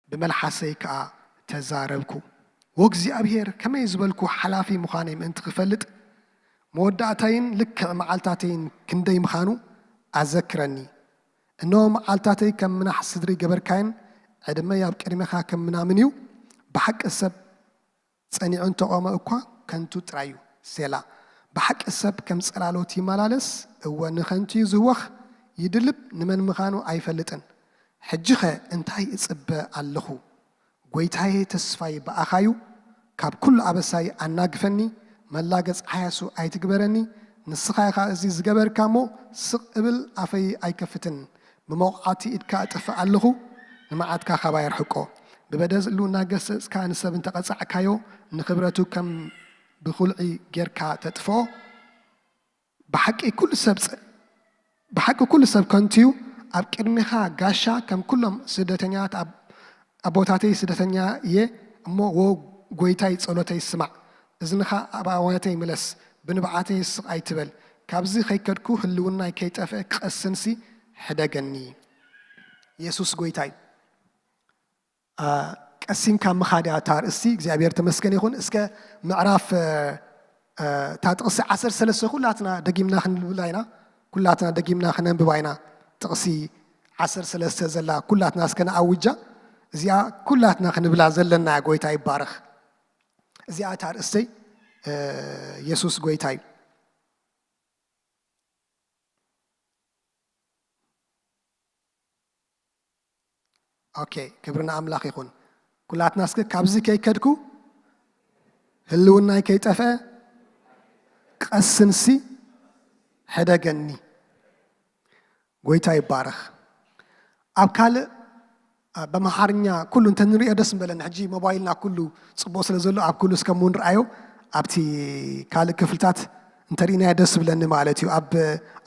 ብመልሓሰይ ከኣ ተዛረብኩ። ወእግዚኣብሔር ከመይ ዝበልኩ ሓላፊ ምዃነይ ምእንቲ ክፈልጥ፣ መወዳእታይን ልክዕ መዓልታተይን ክንደይ ምዃኑ ኣዘክረኒ። እነሆ መዓልታተይ ከም ምናሕ ስድሪ ገበርካየን፣ ዕድመይ ኣብ ቅድሜኻ ከም ምናምን እዩ። ብሓቂ ሰብ ጸኒዑ እንተቖመ እኳ ከንቱ ጥራይ እዩ። ሴላ። ብሓቂ ሰብ ከም ጸላሎት ይመላለስ፣ እወ ንኸንቱ እዩ ዝህወኽ፣ ይድልብ፣ ንመን ምዃኑ ኣይፈልጥን። ሕጂኸ እንታይ እጽበ ኣለኹ? ጐይታየ ተስፋይ ብኣኻ እዩ። ካብ ኩሉ ኣበሳይ ኣናግፈኒ፣ መላገጽ ሓያሱ ኣይትግበረኒ። ንስኻ ኢኻ እዚ ዝገበርካ እሞ፣ ስቕ እብል ኣፈይ ኣይከፍትን። ብመቑዓቲ ኢድካ እጥፍእ ኣለኹ፣ ንመዓትካ ካባይ ኣርሕቆ። ብበደሉ እናገሰጽካ ንሰብ እንተቐጻዕካዮ፣ ንኽብረቱ ከም ብኹልዒ ጌርካ ተጥፍኦ። ብሓቂ ኩሉ ሰብ ጸ-፣ ብሓቂ ኩሉ ሰብ ከንቱ እዩ፣ ኣብ ቅድሜኻ ጋሻ ከም ኩሎም ስደተኛታት ኣብ-፣ ኣቦታተይ ስደተኛ እየ እሞ፣ ወ-፣ ጐይታይ ጸሎተይ ስማዕ፣ እዝንኻ ኣብ ኣዋተይ ምለስ፣ ብንብዓተይ ስቕ ኣይትበል። ካብዚ ከይከድኩ ህልውናይ ከይጠፍአ ክቐስንሲ ሕደገኒ። የሱስ ጐይታይ። አ፣ ቀሲንካ ምኻድ እያ እታ ኣርእስቲ። እግዚኣብሔር ተመስገን ይኹን። እስከ ምዕራፍ፣ እ፣ እ፣ እታ ጥቕሲ ዓሰርተ ሰለስተ ኩላትና ደጊምና ክንብላ ኢና። ኩላትና ደጊምና ክነንብባ ኢና። ጥቕሲ ዓሰርተ ሰለስተ ዘላ ኩላትና እስከ ንኣውጃ። እዚኣ ኩላትና ክንብላ ዘለና እያ። ጐይታ ይባረኽ። እዚኣ እታ ኣርእስተይ፣ እ፣ የሱስ ጐይታ እዩ። ኦኬ፣ ክብሪ ንኣምላኽ ይኹን። ኩላትና እስከ ካብዚ ከይከድኩ ህልውናይ ከይጠፍአ ቀስንሲ ሕደገኒ። ጐይታ ይባረኽ። ኣብ ካልእ፣ አ፣ በምሓርኛ ኩሉ እንተ ንሪኦ ደስ ምበለኒ። ሕጂ ሞባይልና ኩሉ ጽቡቕ ስለ ዘሎ ኣብ ኩሉ እስከ ምንርኣዮ ኣብቲ ካልእ ክፍልታት እንተርኢናዮ ደስ ብለኒ ማለት እዩ። ኣብ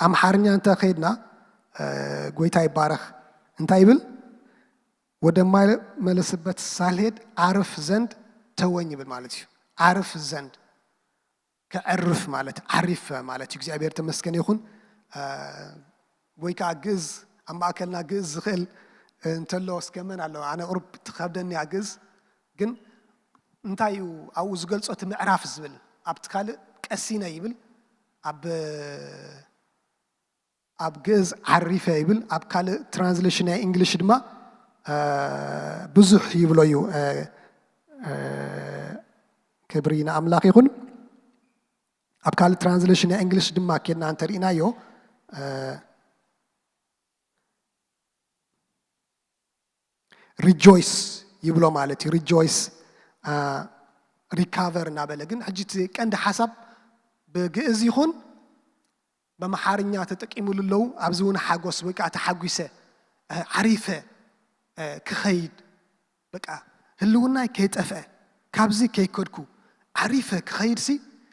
ኣምሓርኛ እንተ ኸይድና፣ እ፣ ጐይታ ይባረኽ። እንታይ ይብል? ወደማይመለስበት ሳልሄድ ዓርፍ ዘንድ ተወኝ ይብል ማለት እዩ። ዓርፍ ዘንድ ከዕርፍ ማለት ዓሪፈ ማለት እዩ። እግዚኣብሔር ተመስገን ይኹን። እ፣ ወይ ከዓ ግእዝ ኣብ ማእከልና ግእዝ ዝኽእል እንተሎ እስከ መን ኣሎ? ኣነ ቁሩብ ትኸብደኒ እያ ግእዝ። ግን እንታይ እዩ ኣብኡ ዝገልጾ እቲ ምዕራፍ ዝብል? ኣብቲ ካልእ ቀሲነ ይብል። ኣብ ኣብ ግእዝ ዓሪፈ ይብል፣ ኣብ ካልእ ትራንስሌሽን ናይ እንግሊሽ ድማ፣ እ፣ ብዙሕ ይብሎ እዩ። እ፣ እ፣ ክብሪ ንኣምላኽ ይኹን። ኣብ ካልእ ትራንስሌሽን ናይ እንግሊሽ ድማ ኬድና እንተርኢናዮ፣ እ፣ ሪጆይስ ይብሎ ማለት እዩ። ሪጆይስ፣ አ፣ ሪካቨር እናበለ። ግን ሕጂ እቲ ቀንዲ ሓሳብ ብግእዝ ይኹን በምሓርኛ ተጠቂሙሉ ኣለዉ። ኣብዚ እውን ሓጎስ ወይ ከዓ ተሓጒሰ፣ አ፣ ዓሪፈ፣ አ፣ ክኸይድ፣ በቃ ህልውናይ ከይጠፍአ፣ ካብዚ ከይከድኩ ዓሪፈ ክኸይድሲ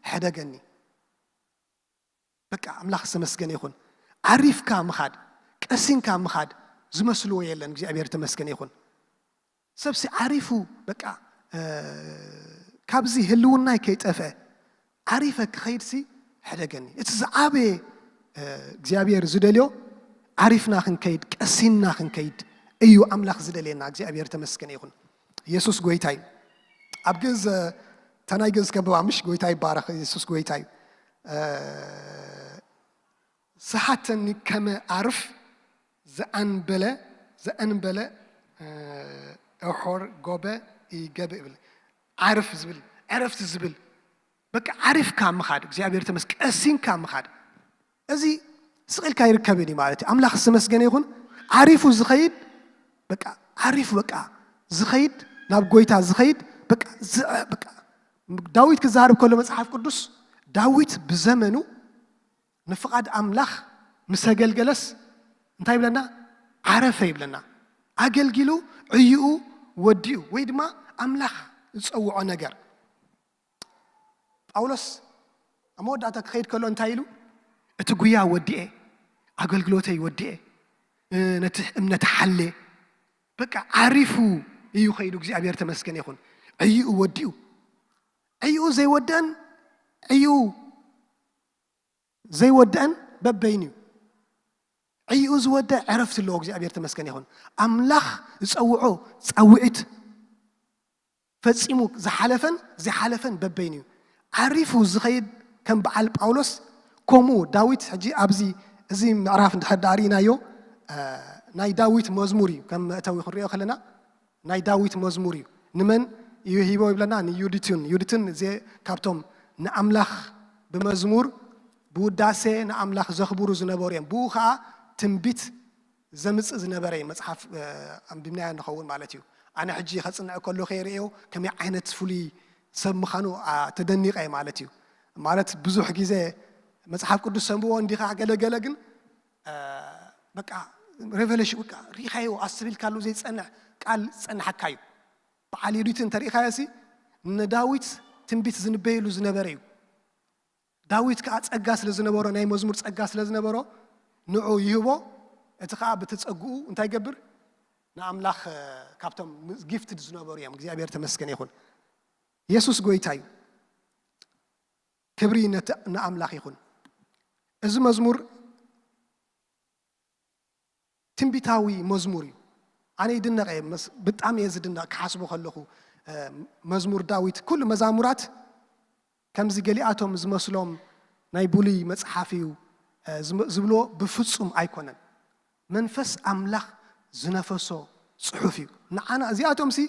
ሕደገኒ። በቃ ኣምላኽ ዝተመስገነ ይኹን። ዓሪፍካ ምኻድ፣ ቀሲንካ ምኻድ ዝመስልዎ የለን። እግዚኣብሔር ተመስገነ ይኹን። ሰብሲ ዓሪፉ በቃ፣ እ፣ ካብዚ ህልውናይ ከይጠፍአ ዓሪፈ ክኸይድሲ ሕደገኒ። እቲ ዝዓበየ፣ እ፣ እግዚኣብሔር ዝደልዮ ዓሪፍና ክንከይድ፣ ቀሲንና ክንከይድ እዩ ኣምላኽ ዝደልየና። እግዚኣብሔር ተመስገነ ይኹን። የሱስ ጐይታ እዩ። ኣብ ግእዝ፣ እታ ናይ ግእዝ ከንብባ ምሽ፣ ጐይታ ይባረኽ፣ የሱስ ጐይታ እዩ። እ፣ ሰሓተኒ ከመ ዓርፍ ዘኣንበለ፣ ዘኣንበለ፣ እ፣ እሖር ጎበ ይገብእ ይብል። ዓርፍ ዝብል፣ ዕረፍቲ ዝብል፣ በቃ ዓሪፍካ ምኻድ፣ እግዚኣብሔር ተመስ-፣ ቀሲንካ ምኻድ። እዚ ስቕ ኢልካ ይርከብን እዩ ማለት እዩ። ኣምላኽ ዝተመስገነ ይኹን። ዓሪፉ ዝኸይድ፣ በቃ ዓሪፉ፣ በቃ ዝኸይድ፣ ናብ ጐይታ ዝኸይድ፣ በቃ ዝ-፣ በቃ ዳዊት ክዛረብ ከሎ መጽሓፍ ቅዱስ፣ ዳዊት ብዘመኑ ንፍቓድ ኣምላኽ ምስ ኣገልገለስ እንታይ ይብለና? ዓረፈ ይብለና። ኣገልጊሉ ዕይኡ ወዲኡ፣ ወይ ድማ ኣምላኽ ዝጸውዖ ነገር። ጳውሎስ ኣብ መወዳእታ ክኸይድ ከሎ እንታይ ኢሉ? "እቲ ጉያ ወዲኤ፣ ኣገልግሎተይ ወዲኤ፣ እ፣ ነቲ እምነት ሓሌ፣ በቃ ዓሪፉ እዩ ኸይዱ፣ እግዚኣብሔር ተመስገን ይኹን፣ ዕይኡ ወዲኡ." ዕይኡ ዘይወደአን፣ ዕይኡ ዘይወደአን በበይኑ እዩ። ዕይኡ ዝወደ ዕረፍቲ ኣለዎ። እግዚኣብሔር ተመስገን ይኹን። ኣምላኽ ዝጸውዖ ጻውዒት ፈጺሙ ዝሓለፈን ዝሓለፈን በበይኑ እዩ። ዓሪፉ ዝኸይድ ከም በዓል ጳውሎስ፣ ከምኡ ዳዊት ሕጂ ኣብዚ፣ እዚ ምዕራፍ እንድሕር ደኣ ርኢናዮ፣ እ፣ ናይ ዳዊት መዝሙር እዩ። ከም መእተዊ ክንሪኦ ከለና ናይ ዳዊት መዝሙር እዩ። ንመን እዩ ሂቦ ይብለና? ንዩዲቱን። ዩዲቱን እዚ ካብቶም ንኣምላኽ ብመዝሙር ብውዳሴ ንኣምላኽ ዘኽብሩ ዝነበሩ እዮም። ብኡ ኸኣ ትንቢት ዘምጽእ ዝነበረ እዩ። መጽሓፍ፣ እ፣ ኣንቢብናዮ ንኸውን ማለት እዩ። ኣነ ሕጂ ከጽንዕ ከሎ ከይርእዮ ከመይ ዓይነት ፍሉይ ሰብ ምዃኑ፣ ኣ፣ ተደኒቐ እየ ማለት እዩ። ማለት ብዙሕ ግዜ መጽሓፍ ቅዱስ ሰንብቦ እንዲኻ ገለገለ ግን፣ እ፣ በቃ ሬቨሌሽን በቃ ርኢኻዮ ኣስተብሂልካሉ ዘይጸንሕ ቃል ዝጸንሓካ እዩ። በዓል ዩዲት እንተሪኢኻዮ ሲ ንዳዊት ትንቢት ዝንበየሉ ዝነበረ እዩ። ዳዊት ከኣ ጸጋ ስለ ዝነበሮ፣ ናይ መዝሙር ጸጋ ስለ ዝነበሮ ንዑ ይህቦ። እቲ ከኣ ብቲ ጸግኡ እንታይ ይገብር? ንኣምላኽ፣ እ፣ ካብቶም ጊፍትድ ዝነበሩ እዮም። እግዚኣብሔር ተመስገን ይኹን። የሱስ ጎይታ እዩ። ክብሪ ነቲ ንኣምላኽ ይኹን። እዚ መዝሙር ትንቢታዊ መዝሙር እዩ። ኣነ ይድነቕ እየ፣ መስ-፣ ብጣዕሚ እየ ዝድነቕ ክሓስቦ ከለኹ፣ እ፣ መዝሙር ዳዊት። ኩሉ መዛሙራት ከምዚ ገሊኣቶም ዝመስሎም ናይ ብሉይ መጽሓፍ እዩ፣ እ፣ ዝም-፣ ዝብሎ ብፍጹም ኣይኮነን። መንፈስ ኣምላኽ ዝነፈሶ ጽሑፍ እዩ። ንዓና፣ እዚኣቶም ሲ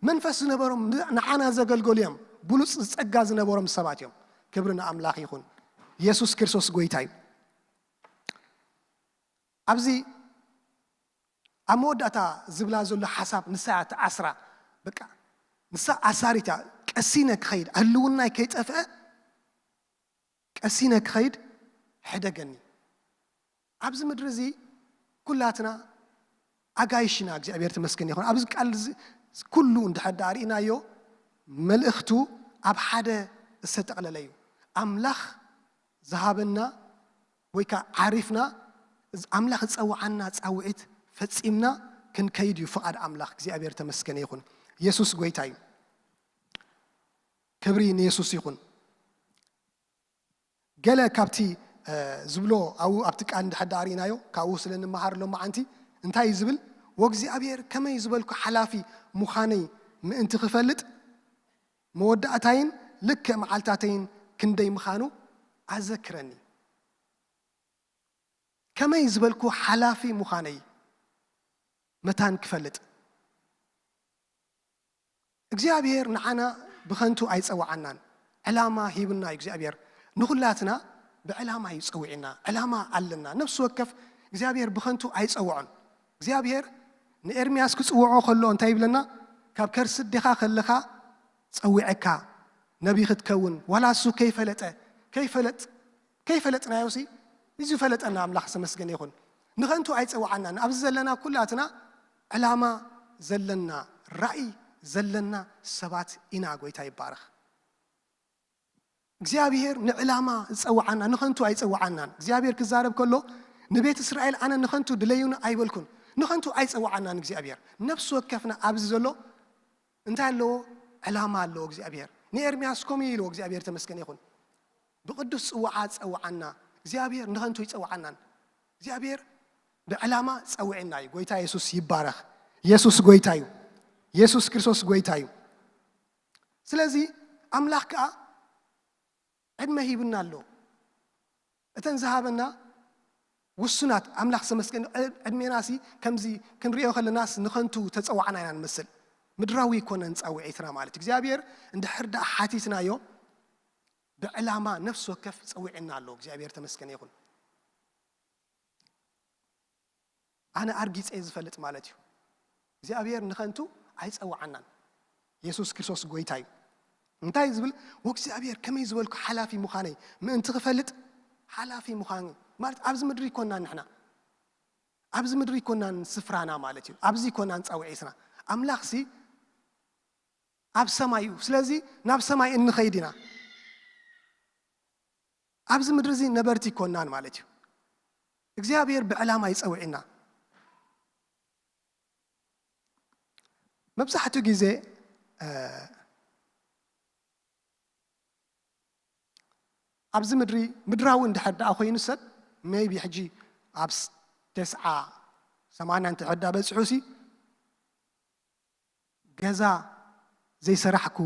መንፈስ ዝነበሮም፣ ን-፣ ንዓና ዘገልገሉ እዮም። ብሉጽ ጸጋ ዝነበሮም ሰባት እዮም። ክብሪ ንኣምላኽ ይኹን። የሱስ ክርስቶስ ጎይታ እዩ። ኣብዚ ኣብ መወዳእታ ዝብላ ዘሎ ሓሳብ ንሳ እያ ትኣስራ። በቃ ንሳ ኣሳሪት እያ። ቀሲነ ክኸይድ፣ ህልውናይ ከይጠፍአ ቀሲነ ክኸይድ ሕደገኒ። ኣብዚ ምድሪ እዚ ኩላትና ኣጋይሽ ኢና፣ እግዚኣብሔር ተመስገን ይኹን። ኣብዚ ቃል እዚ ኩሉ እንድሕር ደኣ ርኢናዮ፣ መልእኽቱ ኣብ ሓደ ዝተጠቕለለ እዩ። ኣምላኽ ዝሃበና ወይ ከኣ ዓሪፍና፣ እዚ ኣምላኽ ዝጸውዓና ጻውዒት ፈጺምና ክንከይድ እዩ ፍቓድ ኣምላኽ። እግዚኣብሔር ተመስገን ይኹን። የሱስ ጎይታ እዩ። ክብሪ ንየሱስ ይኹን። ገለ ካብቲ፣ እ፣ ዝብሎ ኣብኡ ኣብቲ ቃል እንድሕር ደኣ ርኢናዮ፣ ካብኡ ስለ ንመሃር ሎማዓንቲ እንታይ እዩ ዝብል? "ወእግዚኣብሔር ከመይ ዝበልኩ ሓላፊ ምዃነይ ምእንቲ ክፈልጥ፣ መወዳእታይን ልክዕ መዓልታተይን ክንደይ ምዃኑ ኣዘክረኒ።" ከመይ ዝበልኩ ሓላፊ ምዃነይ መታን ክፈልጥ። እግዚኣብሔር ንዓና ብኸንቱ ኣይጸውዓናን። ዕላማ ሂብና እዩ እግዚኣብሔር። ንኹላትና ብዕላማ እዩ ጸዊዕና። ዕላማ ኣለና። ነፍሲ ወከፍ እግዚኣብሔር ብኸንቱ ኣይጸውዖን። እግዚኣብሔር ንኤርምያስ ክጽውዖ ከሎ እንታይ ይብለና? "ካብ ከርሲ ኣዴኻ ከለኻ ጸዊዐካ፣ ነቢ ክትከውን፣ ዋላ እሱ ከይፈለጠ፣ ከይፈለጥ-፣ ከይፈለጥናዮሲ፣ እዚ ፈለጠና ኣምላኽ ዝተመስገነ ይኹን። ንኸንቱ ኣይጸውዓናን። ኣብዚ ዘለና ኩላትና ዕላማ ዘለና፣ ራእይ ዘለና ሰባት ኢና። ጎይታ ይባረኽ። እግዚኣብሔር ንዕላማ ዝጸውዓና፣ ንኸንቱ ኣይጸውዓናን። እግዚኣብሔር ክዛረብ ከሎ፣ ንቤት እስራኤል ኣነ ንኸንቱ ድለዩኒ ኣይበልኩን። ንኸንቱ ኣይጸውዓናን እግዚኣብሔር። ነፍሲ ወከፍና ኣብዚ ዘሎ እንታይ ኣለዎ? ዕላማ ኣለዎ እግዚኣብሔር። ንኤርምያስ ከምኡ ኢልዎ እግዚኣብሔር ተመስገን ይኹን። ብቅዱስ ጽውዓ ጸውዓና። እግዚኣብሔር ንኸንቱ ይጸውዓናን። እግዚኣብሔር ብዕላማ ጸውዕና እዩ። ጎይታ የሱስ ይባረኽ። የሱስ ጎይታ እዩ። የሱስ ክርስቶስ ጎይታ እዩ። ስለዚ ኣምላኽ ከኣ ዕድመ ሂብና ኣሎ። እተን ዝሃበና ውሱናት፣ ኣምላኽ ዝተመስገነ፣ ዕድሜናሲ ከምዚ ክንሪኦ ከለናስ ንኸንቱ ተጸዋዕና ኢና ንመስል። ምድራዊ ኣይኮነን ጻውዒትና ማለት። እግዚኣብሔር እንድሕር ደኣ ሓቲትናዮ ብዕላማ ነፍሲ ወከፍ ጸዊዕና ኣሎ። እግዚኣብሔር ተመስገነ ይኹን። ኣነ ኣርጊጸ እየ ዝፈልጥ ማለት እዩ። እግዚኣብሔር ንኸንቱ ኣይጸውዓናን። የሱስ ክርስቶስ ጎይታ እዩ። እንታይ ዝብል? "ወእግዚኣብሔር ከመይ ዝበልኩ ሓላፊ ምዃነይ ምእንቲ ክፈልጥ፣ ሓላፊ ምዃኑ" ማለት ኣብዚ ምድሪ ይኮንና ንሕና። ኣብዚ ምድሪ ይኮንናን ስፍራና ማለት እዩ። ኣብዚ ይኮንናን ጻውዒትና። ኣምላኽሲ ኣብ ሰማይ እዩ። ስለዚ ናብ ሰማይ እንኸይድ ኢና። ኣብዚ ምድሪ እዚ ነበርቲ ይኮንናን ማለት እዩ። እግዚኣብሔር ብዕላማ ይጸውዕና። መብዛሕትኡ ግዜ፣ እ፣ ኣብዚ ምድሪ ምድራዊ እንድሕር ደኣ ኮይኑ ሰብ፣ ሜይቢ ሕጂ ኣብ ስ-፣ ተስዓ ሰማንያ እንተ ሕዳ በጽሑ ሲ ገዛ ዘይሰራሕኩ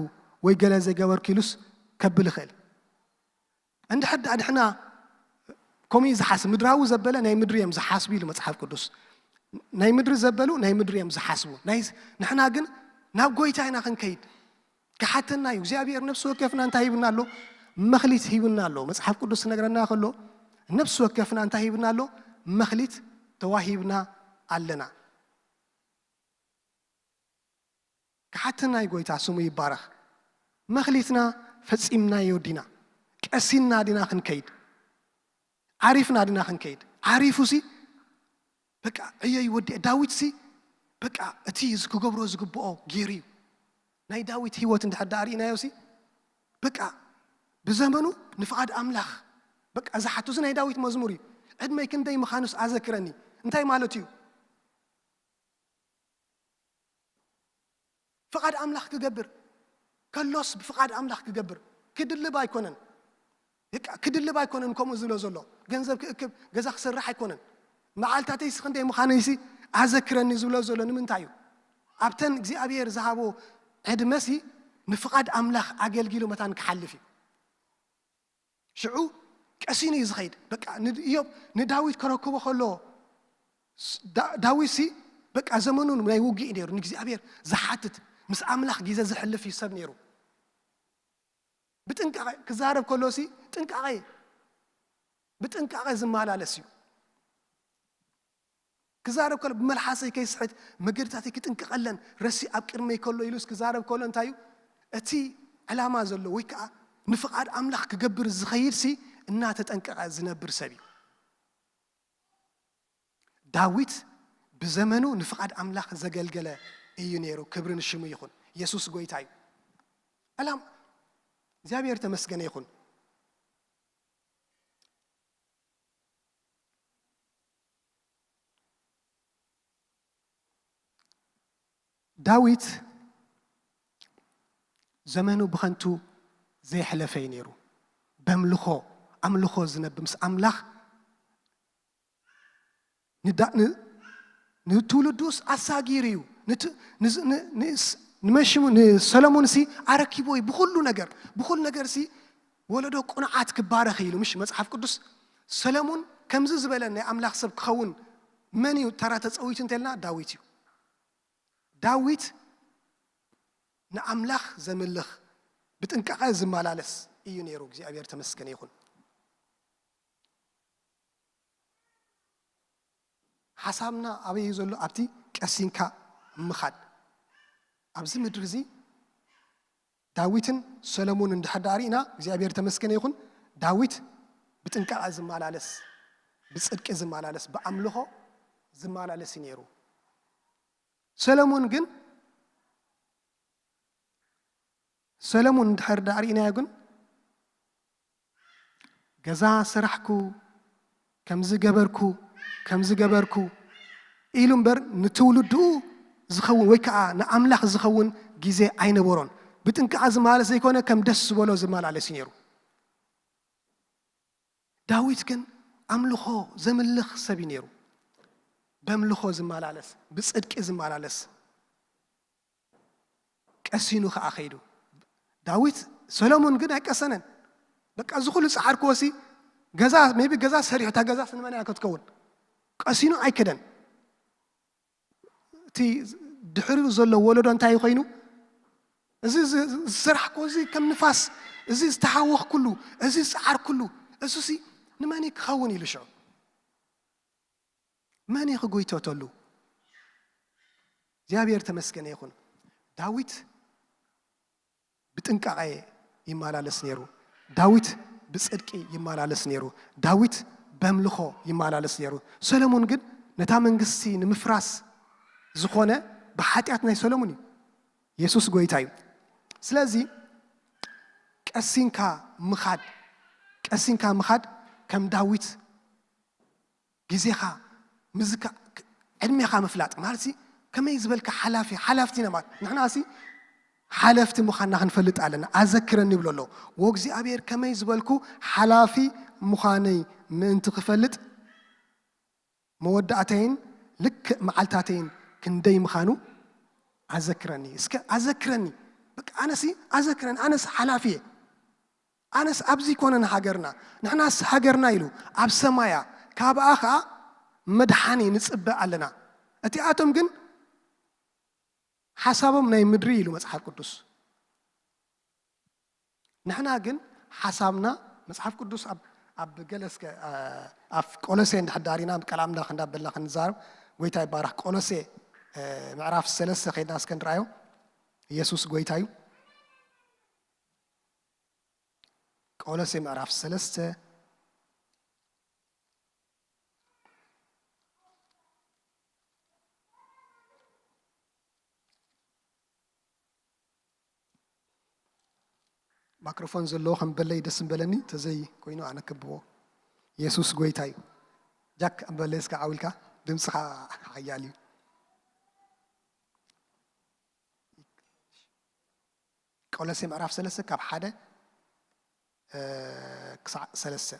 ወይ ገለ ዘይገበርኩ ኢሉስ ከብል ይኽእል። እንድሕር ደኣ ንሕና ከምኡ እዩ ዝሓስብ፣ ምድራዊ ዘበለ ናይ ምድሪ እዮም ዝሓስቡ ኢሉ መጽሓፍ ቅዱስ። ናይ ምድሪ ዘበሉ ናይ ምድሪ እዮም ዝሓስቡ። ናይ ንሕና ግን ናብ ጎይታ ኢና ክንከይድ። ክሓተና እዩ እግዚኣብሔር። ነፍሲ ወከፍና እንታይ ሂብና ኣሎ? መኽሊት ሂብና ኣሎ። መጽሓፍ ቅዱስ ክነግረና ከሎ ነፍሲ ወከፍና እንታይ ሂብና ኣሎ? መኽሊት ተዋሂብና ኣለና። ክሓተና እዩ ጎይታ፣ ስሙ ይባረኽ። መኽሊትና ፈጺምናዮ ዲና? ቀሲንና ዲና ክንከይድ? ዓሪፍና ዲና ክንከይድ? ዓሪፉ ሲ በቃ ዕዮ ይወዲአ። ዳዊት ሲ በቃ እቲ ክገብሮ ዝግብኦ ገይሩ እዩ። ናይ ዳዊት ህይወት እንድሕር ደኣ ርኢናዮ ሲ በቃ ብዘመኑ ንፍቓድ ኣምላኽ በቃ ዝሓቱ፣ እዚ ናይ ዳዊት መዝሙር እዩ። ዕድመይ ክንደይ ምዃኑስ ኣዘክረኒ። እንታይ ማለት እዩ? ፍቓድ ኣምላኽ ክገብር ከሎስ ብፍቓድ ኣምላኽ ክገብር ክድልብ ኣይኮነን። በቃ ክድልብ ኣይኮነን። ከምኡ ዝብሎ ዘሎ ገንዘብ ክእክብ ገዛ ክሰርሕ ኣይኮነን። መዓልታተይሲ ክንደይ ምዃነይሲ ኣዘክረኒ ዝብሎ ዘሎ ንምንታይ እዩ? ኣብተን እግዚኣብሔር ዝሃቦ ዕድመሲ ንፍቓድ ኣምላኽ ኣገልጊሉ መታን ክሓልፍ እዩ። ሽዑ ቀሲኑ እዩ ዝኸይድ። በቃ ንድ- ኢዮብ ንዳዊት ከረክቦ ከሎ ስ- ዳ- ዳዊት ሲ በቃ ዘመኑ ናይ ውግእ እዩ ነይሩ። ንእግዚኣብሔር ዝሓትት ምስ ኣምላኽ ግዜ ዘሕልፍ እዩ ሰብ ነይሩ። ብጥንቃቐ ክዛረብ ከሎ ሲ ጥንቃቐ ብጥንቃቐ ዝመላለስ እዩ። ክዛረብ ከሎ ብመልሓሰይ ከይስሕት መገድታተይ ክጥንቀቐለን ረሲ ኣብ ቅድመይ ከሎ ኢሉስ ክዛረብ ከሎ እንታይ እዩ እቲ ዕላማ ዘሎ ወይ ከዓ ንፍቓድ ኣምላኽ ክገብር ዝኸይድ ሲ እናተጠንቀቐ ዝነብር ሰብ እዩ። ዳዊት ብዘመኑ ንፍቓድ ኣምላኽ ዘገልገለ እዩ ነይሩ። ክብሪ ንሽሙ ይኹን። የሱስ ጎይታ እዩ። ዕላማ እግዚኣብሔር ተመስገነ ይኹን። ዳዊት ዘመኑ ብኸንቱ ዘየሕለፈ እዩ ነይሩ። በምልኾ ኣምልኾ ዝነብ ምስ ኣምላኽ ንዳ- ን- ንትውልዱስ ኣሳጊሩ እዩ። ንት- ንዝ- ን- ንስ- ንመሽሙ ንሰሎሞን ሲ ኣረኪቦ እዩ ብኩሉ ነገር ብኩሉ ነገር ሲ ወለዶ ቁኑዓት ክባረኽ ኢሉ ምሽ መጽሓፍ ቅዱስ ሰለሙን ከምዚ ዝበለ ናይ ኣምላኽ ሰብ ክኸውን መን እዩ ተራ ተጸዊቱ እንተልና ዳዊት እዩ። ዳዊት ንኣምላኽ ዘምልኽ ብጥንቃቐ ዝመላለስ እዩ ነይሩ። እግዚኣብሔር ተመስገነ ይኹን። ሓሳብና ኣበይ እዩ ዘሎ? ኣብቲ ቀሲንካ ምኻድ ኣብዚ ምድሪ እዚ ዳዊትን ሰለሙን እንድሕር ደኣ ርኢና እግዚኣብሔር ተመስገነ ይኹን። ዳዊት ብጥንቃቐ ዝመላለስ ብፅድቂ ዝመላለስ ብኣምልኾ ዝመላለስ እዩ ነይሩ። ሰለሙን ግን ሰለሙን እንድሕር ደኣ ርኢናዮ ግን ገዛ ሰራሕኩ ከምዚ ገበርኩ ከምዚ ገበርኩ ኢሉ እምበር ንትውልድኡ ዝኸውን ወይ ከዓ ንኣምላኽ ዝኸውን ግዜ ኣይነበሮን። ብጥንቃቐ ዝመላለስ ዘይኮነ ከም ደስ ዝበሎ ዝመላለስ እዩ ነይሩ። ዳዊት ግን ኣምልኾ ዘምልኽ ሰብ እዩ ነይሩ። በምልኾ ዝመላለስ ብፅድቂ ዝመላለስ ቀሲኑ ከዓ ከይዱ። ዳዊት ሰሎሞን ግን ኣይቀሰነን። በቃ እዚ ኩሉ ፃዕርክዎ ሲ ገዛ ሜቢ ገዛ ሰሪሑ እታ ገዛ ስንመን እያ ክትከውን ቀሲኑ ኣይከደን። እቲ ድሕሪኡ ዘሎ ወለዶ እንታይ ኮይኑ እዚ ዝስራሕኮ እዚ ከም ንፋስ እዚ ዝተሃወኽኩሉ እዚ ዝፀዓርኩሉ እሱሲ ንመን ክኸውን ኢሉ ሽዑ መን ክጎይተተሉ እግዚኣብሔር ተመስገነ ይኹን። ዳዊት ብጥንቃቐ ይመላለስ ነይሩ። ዳዊት ብፅድቂ ይመላለስ ነይሩ። ዳዊት በምልኾ ይመላለስ ነይሩ። ሰለሙን ግን ነታ መንግስቲ ንምፍራስ ዝኾነ ብሓጢኣት ናይ ሰለሙን እዩ። የሱስ ጎይታ እዩ። ስለዚ ቀሲንካ ምኻድ ቀሲንካ ምኻድ ከም ዳዊት ግዜኻ ምዝካ ዕድሜኻ ምፍላጥ ማለት ሲ ከመይ ዝበልካ ሓላፊ ሓላፍቲ ኢና ማለት ንሕና ሲ ሓለፍቲ ምዃንና ክንፈልጥ ኣለና። ኣዘክረኒ ይብሎ ኣሎ። ወእግዚኣብሔር ከመይ ዝበልኩ ሓላፊ ምዃነይ ምእንቲ ክፈልጥ መወዳእተይን ልክዕ መዓልታተይን ክንደይ ምዃኑ ኣዘክረኒ። እስከ ኣዘክረኒ። በቃ ኣነሲ ኣዘክረኒ። ኣነስ ሓላፊ እየ። ኣነስ ኣብዚ ኮነን ሃገርና። ንሕናስ ሃገርና ኢሉ ኣብ ሰማያ፣ ካብኣ ኸኣ መድሓኒ ንጽበ ኣለና። እቲኣቶም ግን ሓሳቦም ናይ ምድሪ ኢሉ መጽሓፍ ቅዱስ። ንሕና ግን ሓሳብና መጽሓፍ ቅዱስ ኣብ ኣብ ገለ እስከ ኣብ ቆሎሴ እንድሕር ዳሪና ቃል ኣምላኽ እንዳበልና ክንዛረብ ጎይታ ይባረኽ። ቆሎሴ ምዕራፍ ሰለስተ ከይድና እስከ ንርኣዮ። ኢየሱስ ጎይታ እዩ። ቆሎሴ ምዕራፍ ሰለስተ። ማክሮፎን ዘለዎ ከም በለይ ደስ ምበለኒ፣ ተዘይ ኮይኑ ኣነ ክብዎ። ኢየሱስ ጎይታ እዩ። ጃክ በለይ እስከ ዓው ኢልካ፣ ድምፅኻ ሓያል እዩ። ቆሎሴ ምዕራፍ ሰለስተ ካብ ሓደ ክሳዕ ሰለስተ።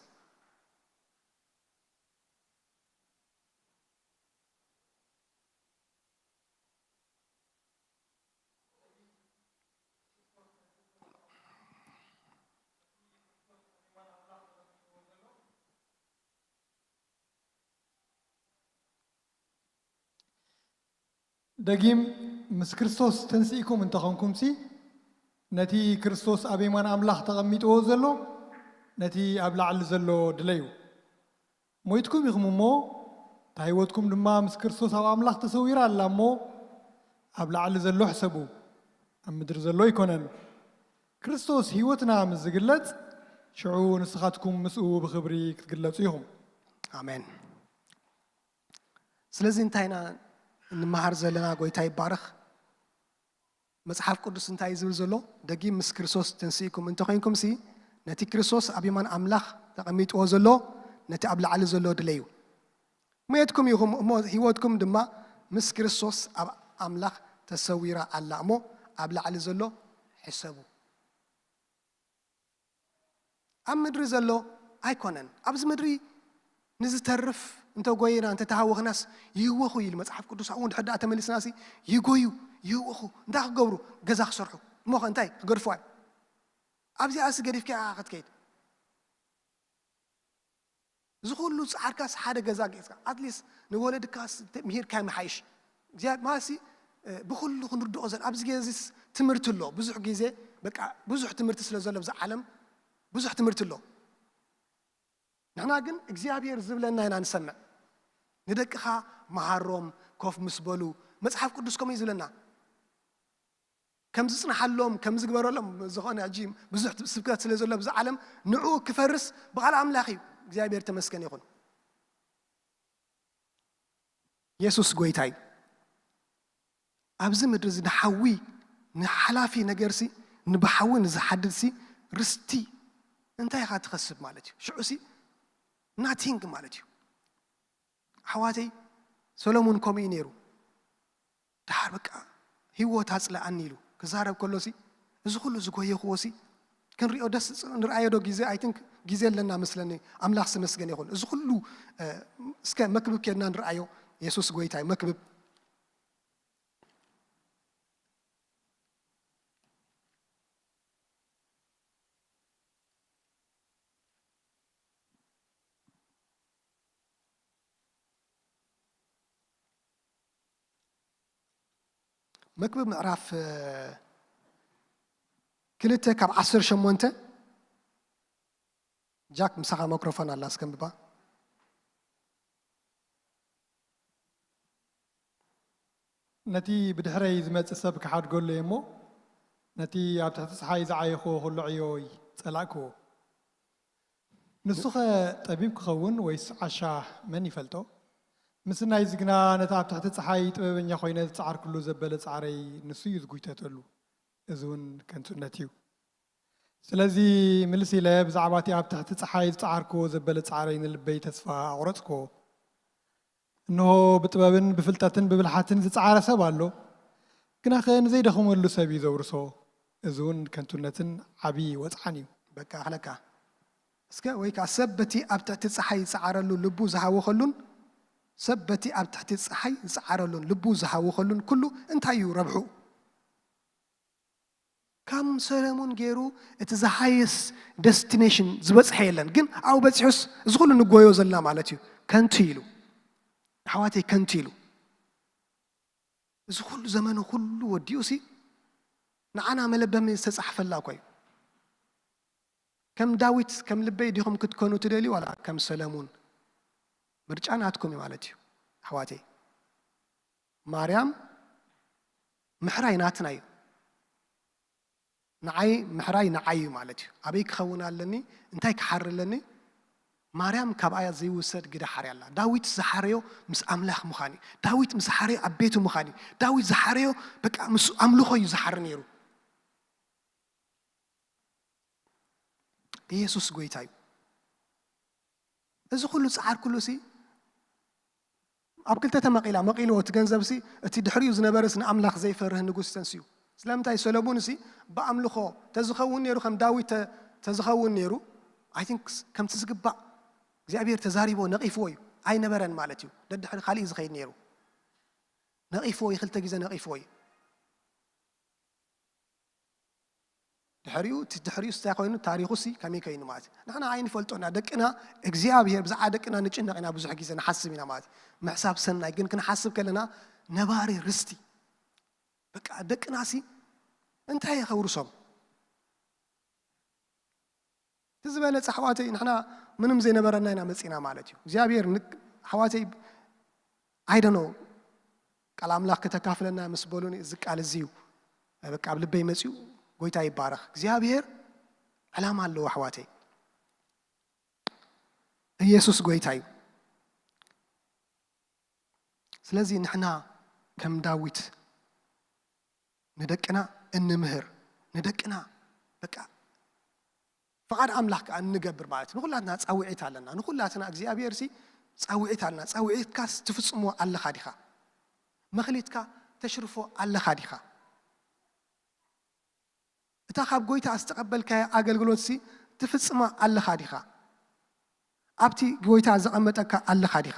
ደጊም ምስ ክርስቶስ ተንሲእኩም እንተኾንኩምሲ፣ ነቲ ክርስቶስ ኣብ የማን ኣምላኽ ተቐሚጥዎ ዘሎ፣ ነቲ ኣብ ላዕሊ ዘሎ ድለዩ። ሞይትኩም ኢኹም እሞ፣ እታ ህይወትኩም ድማ ምስ ክርስቶስ ኣብ ኣምላኽ ተሰዊራ ኣላ እሞ፣ ኣብ ላዕሊ ዘሎ ሕሰቡ፣ ኣብ ምድሪ ዘሎ ኣይኮነን። ክርስቶስ ህይወትና ምስ ዝግለጽ፣ ሽዑ ንስኻትኩም ምስኡ ብኽብሪ ክትግለጹ ኢኹም። ኣሜን። ስለዚ እንታይ ኢና እንመሃር ዘለና? ጎይታ ይባረኽ። መጽሓፍ ቅዱስ እንታይ እዩ ዝብል ዘሎ? ደጊም ምስ ክርስቶስ ተንሲእኩም እንተኾይንኩምሲ፣ ነቲ ክርስቶስ ኣብ የማን ኣምላኽ ተቐሚጥዎ ዘሎ፣ ነቲ ኣብ ላዕሊ ዘሎ ድለዩ። ሞይትኩም ኢኹም እሞ፣ ህይወትኩም ድማ ምስ ክርስቶስ ኣብ ኣምላኽ ተሰዊራ ኣላ እሞ፣ ኣብ ላዕሊ ዘሎ ሕሰቡ። ኣብ ምድሪ ዘሎ ኣይኮነን። ኣብዚ ምድሪ ንዝተርፍ እንተጎይና፣ እንተተሃወኽናስ ይህወኹ ኢሉ መጽሓፍ ቅዱስ። ኣብኡ እንድሕር ደኣ ተመሊስናሲ ይጎዩ፣ ይህወኹ። እንታይ ክገብሩ? ገዛ ክሰርሑ። እሞ ኸ እንታይ? ክገድፉዋ እዮም። ኣብዚኣሲ ገዲፍካያ ክትከይድ። እዚ ኩሉ ጻዕርካስ ሓደ ገዛ ገይጽካ፣ ኣትሊስት ንወለድካስ ምሂርካ ምሓይሽ። እግዚኣብሔር ማለትሲ፣ እ፣ ብኹሉ ክንርድኦ ዘል-፣ ኣብዚ ግዜ እዚስ ትምህርቲ ኣሎ። ብዙሕ ግዜ፣ በቃ፣ ብዙሕ ትምህርቲ ስለ ዘሎ ኣብዚ ዓለም፣ ብዙሕ ትምህርቲ ኣሎ። ንሕና ግን እግዚኣብሔር ዝብለና ኢና ንሰምዕ። ንደቅኻ መሃሮም፣ ኮፍ ምስ በሉ፣ መጽሓፍ ቅዱስ ከምኡ እዩ ዝብለና። ከም ዝጽንሓሎም፣ ከም ዝግበረሎም፣ ዝኾነ ሕጂ ብዙሕ ስብከት ስለ ዘሎ ኣብዚ ዓለም፣ ንዕኡ ክፈርስ ብቓል ኣምላኽ እዩ። እግዚኣብሔር ተመስገን ይኹን። የሱስ ጎይታ እዩ። ኣብዚ ምድሪ እዚ ንሓዊ፣ ንሓላፊ ነገርሲ፣ ንብሓዊ ንዝሓድርሲ ርስቲ እንታይ ኢኻ ትኸስብ ማለት እዩ? ሽዑሲ ናቲንግ ማለት እዩ። ኣሕዋተይ፣ ሰሎሙን ከምኡ እዩ ነይሩ። ደሓር በቃ ህይወት ኣጽልኣኒ ኢሉ ክዛረብ ከሎሲ፣ እዚ ኩሉ ዝጎየኽዎሲ ክንሪኦ ደስ፣ ንርኣዮ ዶ ግዜ? ኣይ ቲንክ ግዜ ኣለና መስለኒ። ኣምላኽ ዝተመስገነ ይኹን። እዚ ኩሉ፣ እ፣ እስከ መክብብ ኬድና ንርኣዮ። የሱስ ጎይታ እዩ። መክብብ። መክብብ ምዕራፍ፣ እ፣ ክልተ ካብ ዓሰርተ ሸሞንተ። ጃክ፣ ምሳኻ ማይክሮፎን ኣላ፣ እስከ ኣንብባ። ነቲ ብድሕረይ ዝመጽእ ሰብ ክሓድገሉ እየ እሞ፣ ነቲ ኣብ ትሕቲ ጸሓይ ዝዓየኽዎ ኩሉ ዕዮይ ጸላእክዎ። ንሱኸ ጠቢብ ክኸውን ወይስ ዓሻ መን ይፈልጦ? ምስናይዚ ግና ነቲ ኣብ ትሕቲ ጸሓይ ጥበበኛ ኮይነ ዝጸዓርክሉ ዘበለ ጻዕረይ ንሱ እዩ ዝጉይተተሉ። እዚ እውን ከንቱነት እዩ። ስለዚ ምልስ ኢለ ብዛዕባ እቲ ኣብ ትሕቲ ጸሓይ ዝጸዓርክዎ ዘበለ ጻዕረይ ንልበይ ተስፋ ኣቑረጽክዎ። እንሆ ብጥበብን ብፍልጠትን ብብልሓትን ዝጸዓረ ሰብ ኣሎ፣ ግናኸ ንዘይደኸመሉ ሰብ እዩ ዘውርሶ። እዚ እውን ከንቱነትን ዓቢ ወጽዓን እዩ። በቃ ክለካ እስከ፣ ወይ ከኣ ሰብ በቲ ኣብ ትሕቲ ጸሓይ ዝጸዓረሉ ልቡ ዝሃወኸሉን ሰብ በቲ ኣብ ትሕቲ ጸሓይ ዝጸዓረሉን ልቡ ዝሃወኸሉን ኩሉ እንታይ እዩ ረብሑ? ከም ሰለሙን ገይሩ እቲ ዝሃየስ ደስቲኔሽን ዝበጽሐ የለን። ግን ኣብኡ በጺሑስ እዚ ኩሉ ንጎዮ ዘለና ማለት እዩ። ከንቱ ኢሉ። ኣሕዋተይ ከንቱ ኢሉ። እዚ ኩሉ ዘመኑ ኩሉ ወዲኡ ሲ ንዓና መለበሚ ዝተጻሕፈላ እኮ እዩ። ከም ዳዊት ከም ልበይ ዲኹም ክትኮኑ ትደልዩ ዋላ ከም ሰለሙን? ምርጫ ናትኩም እዩ ማለት እዩ ኣሕዋተይ። ማርያም ምሕራይ ናትና እዩ። ንዓይ ምሕራይ ንዓይ እዩ ማለት እዩ። ኣበይ ክኸውን ኣለኒ? እንታይ ክሓሪ ኣለኒ? ማርያም ካብኣ ዘይውሰድ ግደ ሓርያ ኣላ። ዳዊት ዝሓረዮ ምስ ኣምላኽ ምዃን እዩ። ዳዊት ምስ ሓረዮ ኣብ ቤቱ ምዃን እዩ። ዳዊት ዝሓረዮ በቃ ምስ ኣምልኾ እዩ ዝሓሪ ነይሩ። ኢየሱስ ጎይታ እዩ። እዚ ኩሉ ጻዕር ኩሉ ሲ ኣብ ክልተ ተመቒላ መቒልዎ እቲ ገንዘብ ሲ እቲ ድሕሪኡ ዝነበረስ ንኣምላኽ ዘይፈርህ ንጉስ ተንስዩ። ስለምንታይ ሰሎሙን ሲ ብኣምልኾ ተዝኸውን ነይሩ ከም ዳዊት ተ- ተዝኸውን ነይሩ I think ከምቲ ዝግባእ እግዚኣብሔር ተዛሪቦ ነቒፍዎ እዩ። ኣይነበረን ማለት እዩ። ደድሕሪ ካልእ እዩ ዝኸይድ ነይሩ። ነቒፍዎ እዩ፣ ክልተ ግዜ ነቒፍዎ እዩ። ድሕሪኡ እቲ ድሕሪኡ እንታይ ኮይኑ ታሪኹ ሲ ከመይ ኮይኑ ማለት እዩ። ንሕና ኣይንፈልጦና ደቅና እግዚኣብሔር ብዛዕባ ደቅና ንጭነቕ ኢና ብዙሕ ግዜ ንሓስብ ኢና ማለት እዩ። ምሕሳብ ሰናይ ግን ክንሓስብ ከለና ነባሪ ርስቲ በቃ ደቅና ሲ እንታይ ከውርሶም እቲ ዝበለጸ ኣሕዋተይ ንሕና ምንም ዘይነበረና ኢና መጺና ማለት እዩ እግዚኣብሔር ንግ- ኣሕዋተይ I don't know ቃል ኣምላኽ ክተካፍለና ምስ በሉኒ እዚ ቃል እዚ እዩ በቃ ኣብ ልበይ መጺኡ ጎይታ ይባረኽ እግዚኣብሔር ዕላማ ኣለዎ ኣሕዋተይ ኢየሱስ ጎይታ እዩ ስለዚ ንሕና ከም ዳዊት ንደቅና እንምህር ንደቅና በቃ ፍቓድ ኣምላኽ ከዓ እንገብር ማለት ንኩላትና ፃውዒት ኣለና ንኩላትና እግዚኣብሔር ሲ ፃውዒት ኣለና ፃውዒትካስ ትፍፅሞ ኣለኻ ዲኻ መኽሊትካ ተሽርፎ ኣለኻ ዲኻ እታ ካብ ጎይታ ዝተቐበልካዮ ኣገልግሎት ሲ ትፍፅማ ኣለኻ ዲኻ ኣብቲ ጎይታ ዘቐመጠካ ኣለኻ ዲኻ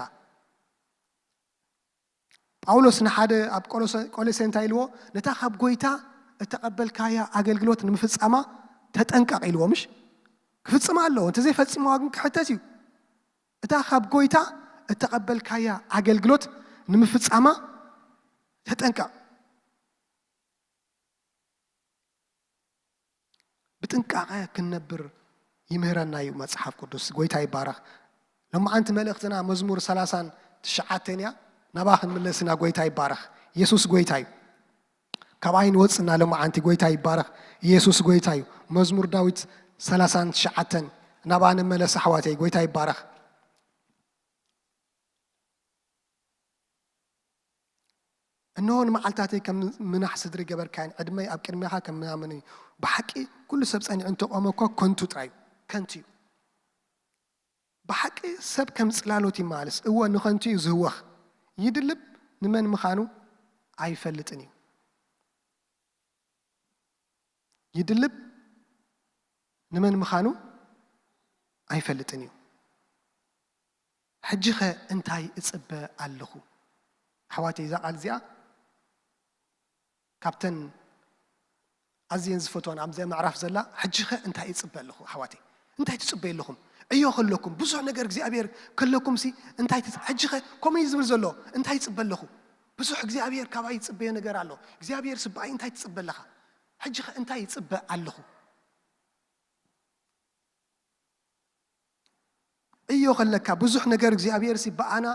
ጳውሎስ ንሓደ ኣብ ቆሎሰ- ቆሎሴ እንታይ ኢልዎ ነታ ካብ ጎይታ እተቐበልካያ ኣገልግሎት ንምፍጻማ ተጠንቀቕ ኢልዎ ምሽ ክፍጽማ ኣለዎ እንተዘይፈጺምዋ ግን ክሕተት እዩ እታ ካብ ጎይታ እተቐበልካያ ኣገልግሎት ንምፍጻማ ተጠንቀቕ ብጥንቃቐ ክንነብር ይምህረና እዩ መጽሓፍ ቅዱስ። ጎይታ ይባረኽ። ሎማዓንቲ መልእኽትና መዝሙር ሰላሳን ትሽዓተን እያ። ናብኣ ክንምለስ ኢና። ጎይታ ይባረኽ። ኢየሱስ ጎይታ እዩ። ካብ ኣይንወጽና ሎማዓንቲ። ጎይታ ይባረኽ። ኢየሱስ ጎይታ እዩ። መዝሙር ዳዊት ሰላሳን ትሽዓተን ናብኣ ንመለስ ኣሕዋተይ። ጎይታ ይባረኽ። እንሆ ንመዓልታተይ ከም ምናሕ ስድሪ ገበርካየን፣ ዕድመይ ኣብ ቅድሜኻ ከም ምናምን እዩ። ብሓቂ ኩሉ ሰብ ጸኒዑ እንተቖመ እኳ ከንቱ ጥራይ እዩ፣ ከንቱ እዩ። ብሓቂ ሰብ ከም ጽላሎት ይመላለስ፣ እወ ንኸንቱ እዩ ዝህወኽ። ይድልብ ንመን ምዃኑ ኣይፈልጥን እዩ። ይድልብ ንመን ምዃኑ ኣይፈልጥን እዩ። ሕጂ ኸ እንታይ እጽበ ኣለኹ? ኣሕዋተይ እዛ ቃል እዚኣ ካብተን ኣዝየን ዝፈትዋን ኣብዚኣ ምዕራፍ ዘላ ሕጂ ኸ እንታይ እጽበ ኣለኹ ኣሕዋተይ? እንታይ ትጽበዩ ኣለኹም? ዕዮ ከለኩም ብዙሕ ነገር እግዚኣብሔር ከለኩም ሲ እንታይ ትጽ- ሕጂ ኸ ከምኡ እዩ ዝብል ዘሎ እንታይ ይጽበ ኣለኹ? ብዙሕ እግዚኣብሔር ካባይ ይጽበዮ ነገር ኣሎ። እግዚኣብሔር ስባኣይ እንታይ ትጽበ ኣለኻ? ሕጂ ኸ እንታይ ይጽበ ኣለኹ? ዕዮ ከለካ ብዙሕ ነገር እግዚኣብሔር ሲ ብኣና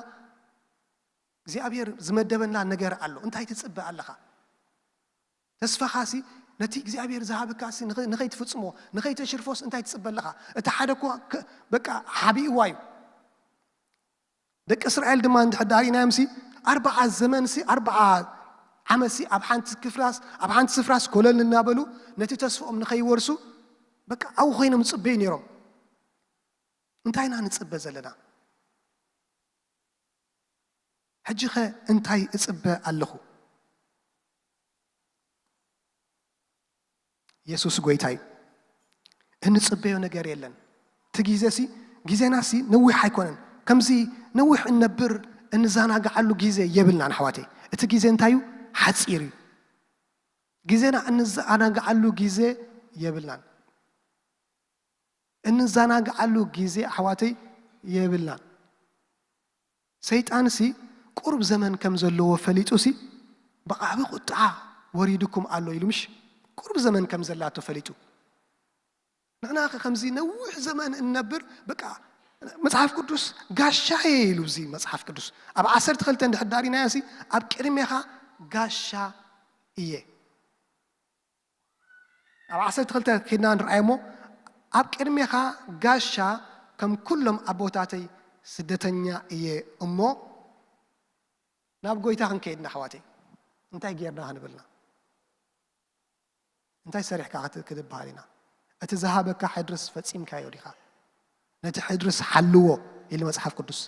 እግዚኣብሔር ዝመደበና ነገር ኣሎ እንታይ ትፅበ ኣለኻ ተስፋኻ ሲ ነቲ እግዚኣብሔር ዝሃበካ ሲ ንኸ- ንኸይትፍፅሞ ንኸይተሽርፎስ እንታይ ትፅበ ኣለኻ እቲ ሓደ እኮ ከ- በቃ ሓቢእዋ እዩ ደቂ እስራኤል ድማ እንድሕር ዳሪእናዮም ሲ ኣርባዓ ዘመን ሲ ኣርባዓ ዓመት ሲ ኣብ ሓንቲ ክፍራስ ኣብ ሓንቲ ስፍራስ ኮለል እናበሉ ነቲ ተስፍኦም ንኸይወርሱ በቃ ኣብኡ ኮይኖም ዝፅበዩ ነይሮም እንታይ ኢና ንፅበ ዘለና ሕጂ ኸ እንታይ እፅበ ኣለኹ የሱስ ጎይታ እዩ እንፅበዮ ነገር የለን እቲ ግዜ ሲ ግዜና ሲ ነዊሕ ኣይኮነን ከምዚ ነዊሕ እንነብር እንዘናግዓሉ ግዜ የብልናን ኣሕዋተይ። እቲ ግዜ እንታይ እዩ? ሓጺር እዩ። ግዜና እንዘናግዓሉ ግዜ የብልናን። እንዘናግዓሉ ግዜ ኣሕዋተይ የብልናን። ሰይጣንሲ ቁሩብ ዘመን ከም ዘለዎ ፈሊጡሲ ብዓቢ ቁጥዓ ወሪዱኩም ኣሎ ኢሉ ምሽ ቁሩብ ዘመን ከም ዘላቶ ፈሊጡ። ንሕና ኸ ከምዚ ነዊሕ ዘመን እንነብር በቃ መጽሓፍ ቅዱስ ጋሻ እየ ኢሉ እዚ መጽሓፍ ቅዱስ ኣብ ዓሰርተ ክልተ እንድሕር ዳሪናዮሲ ኣብ ቅድሜኻ ጋሻ እየ። ኣብ ዓሰርተ ክልተ ኬድና ንርኣይ እሞ ኣብ ቅድሜኻ ጋሻ ከም ኩሎም ኣቦታተይ ስደተኛ እየ እሞ ናብ ጎይታ ክንከይድና ኣሕዋተይ እንታይ ጌርና ክንብልና እንታይ ሰሪሕካ ክትበሃል ኢና። እቲ ዝሃበካ ሕድርስ ፈጺምካዮ ዲኻ? ነቲ ሕድርስ ሓልዎ ኢሉ መጽሓፍ ቅዱስ።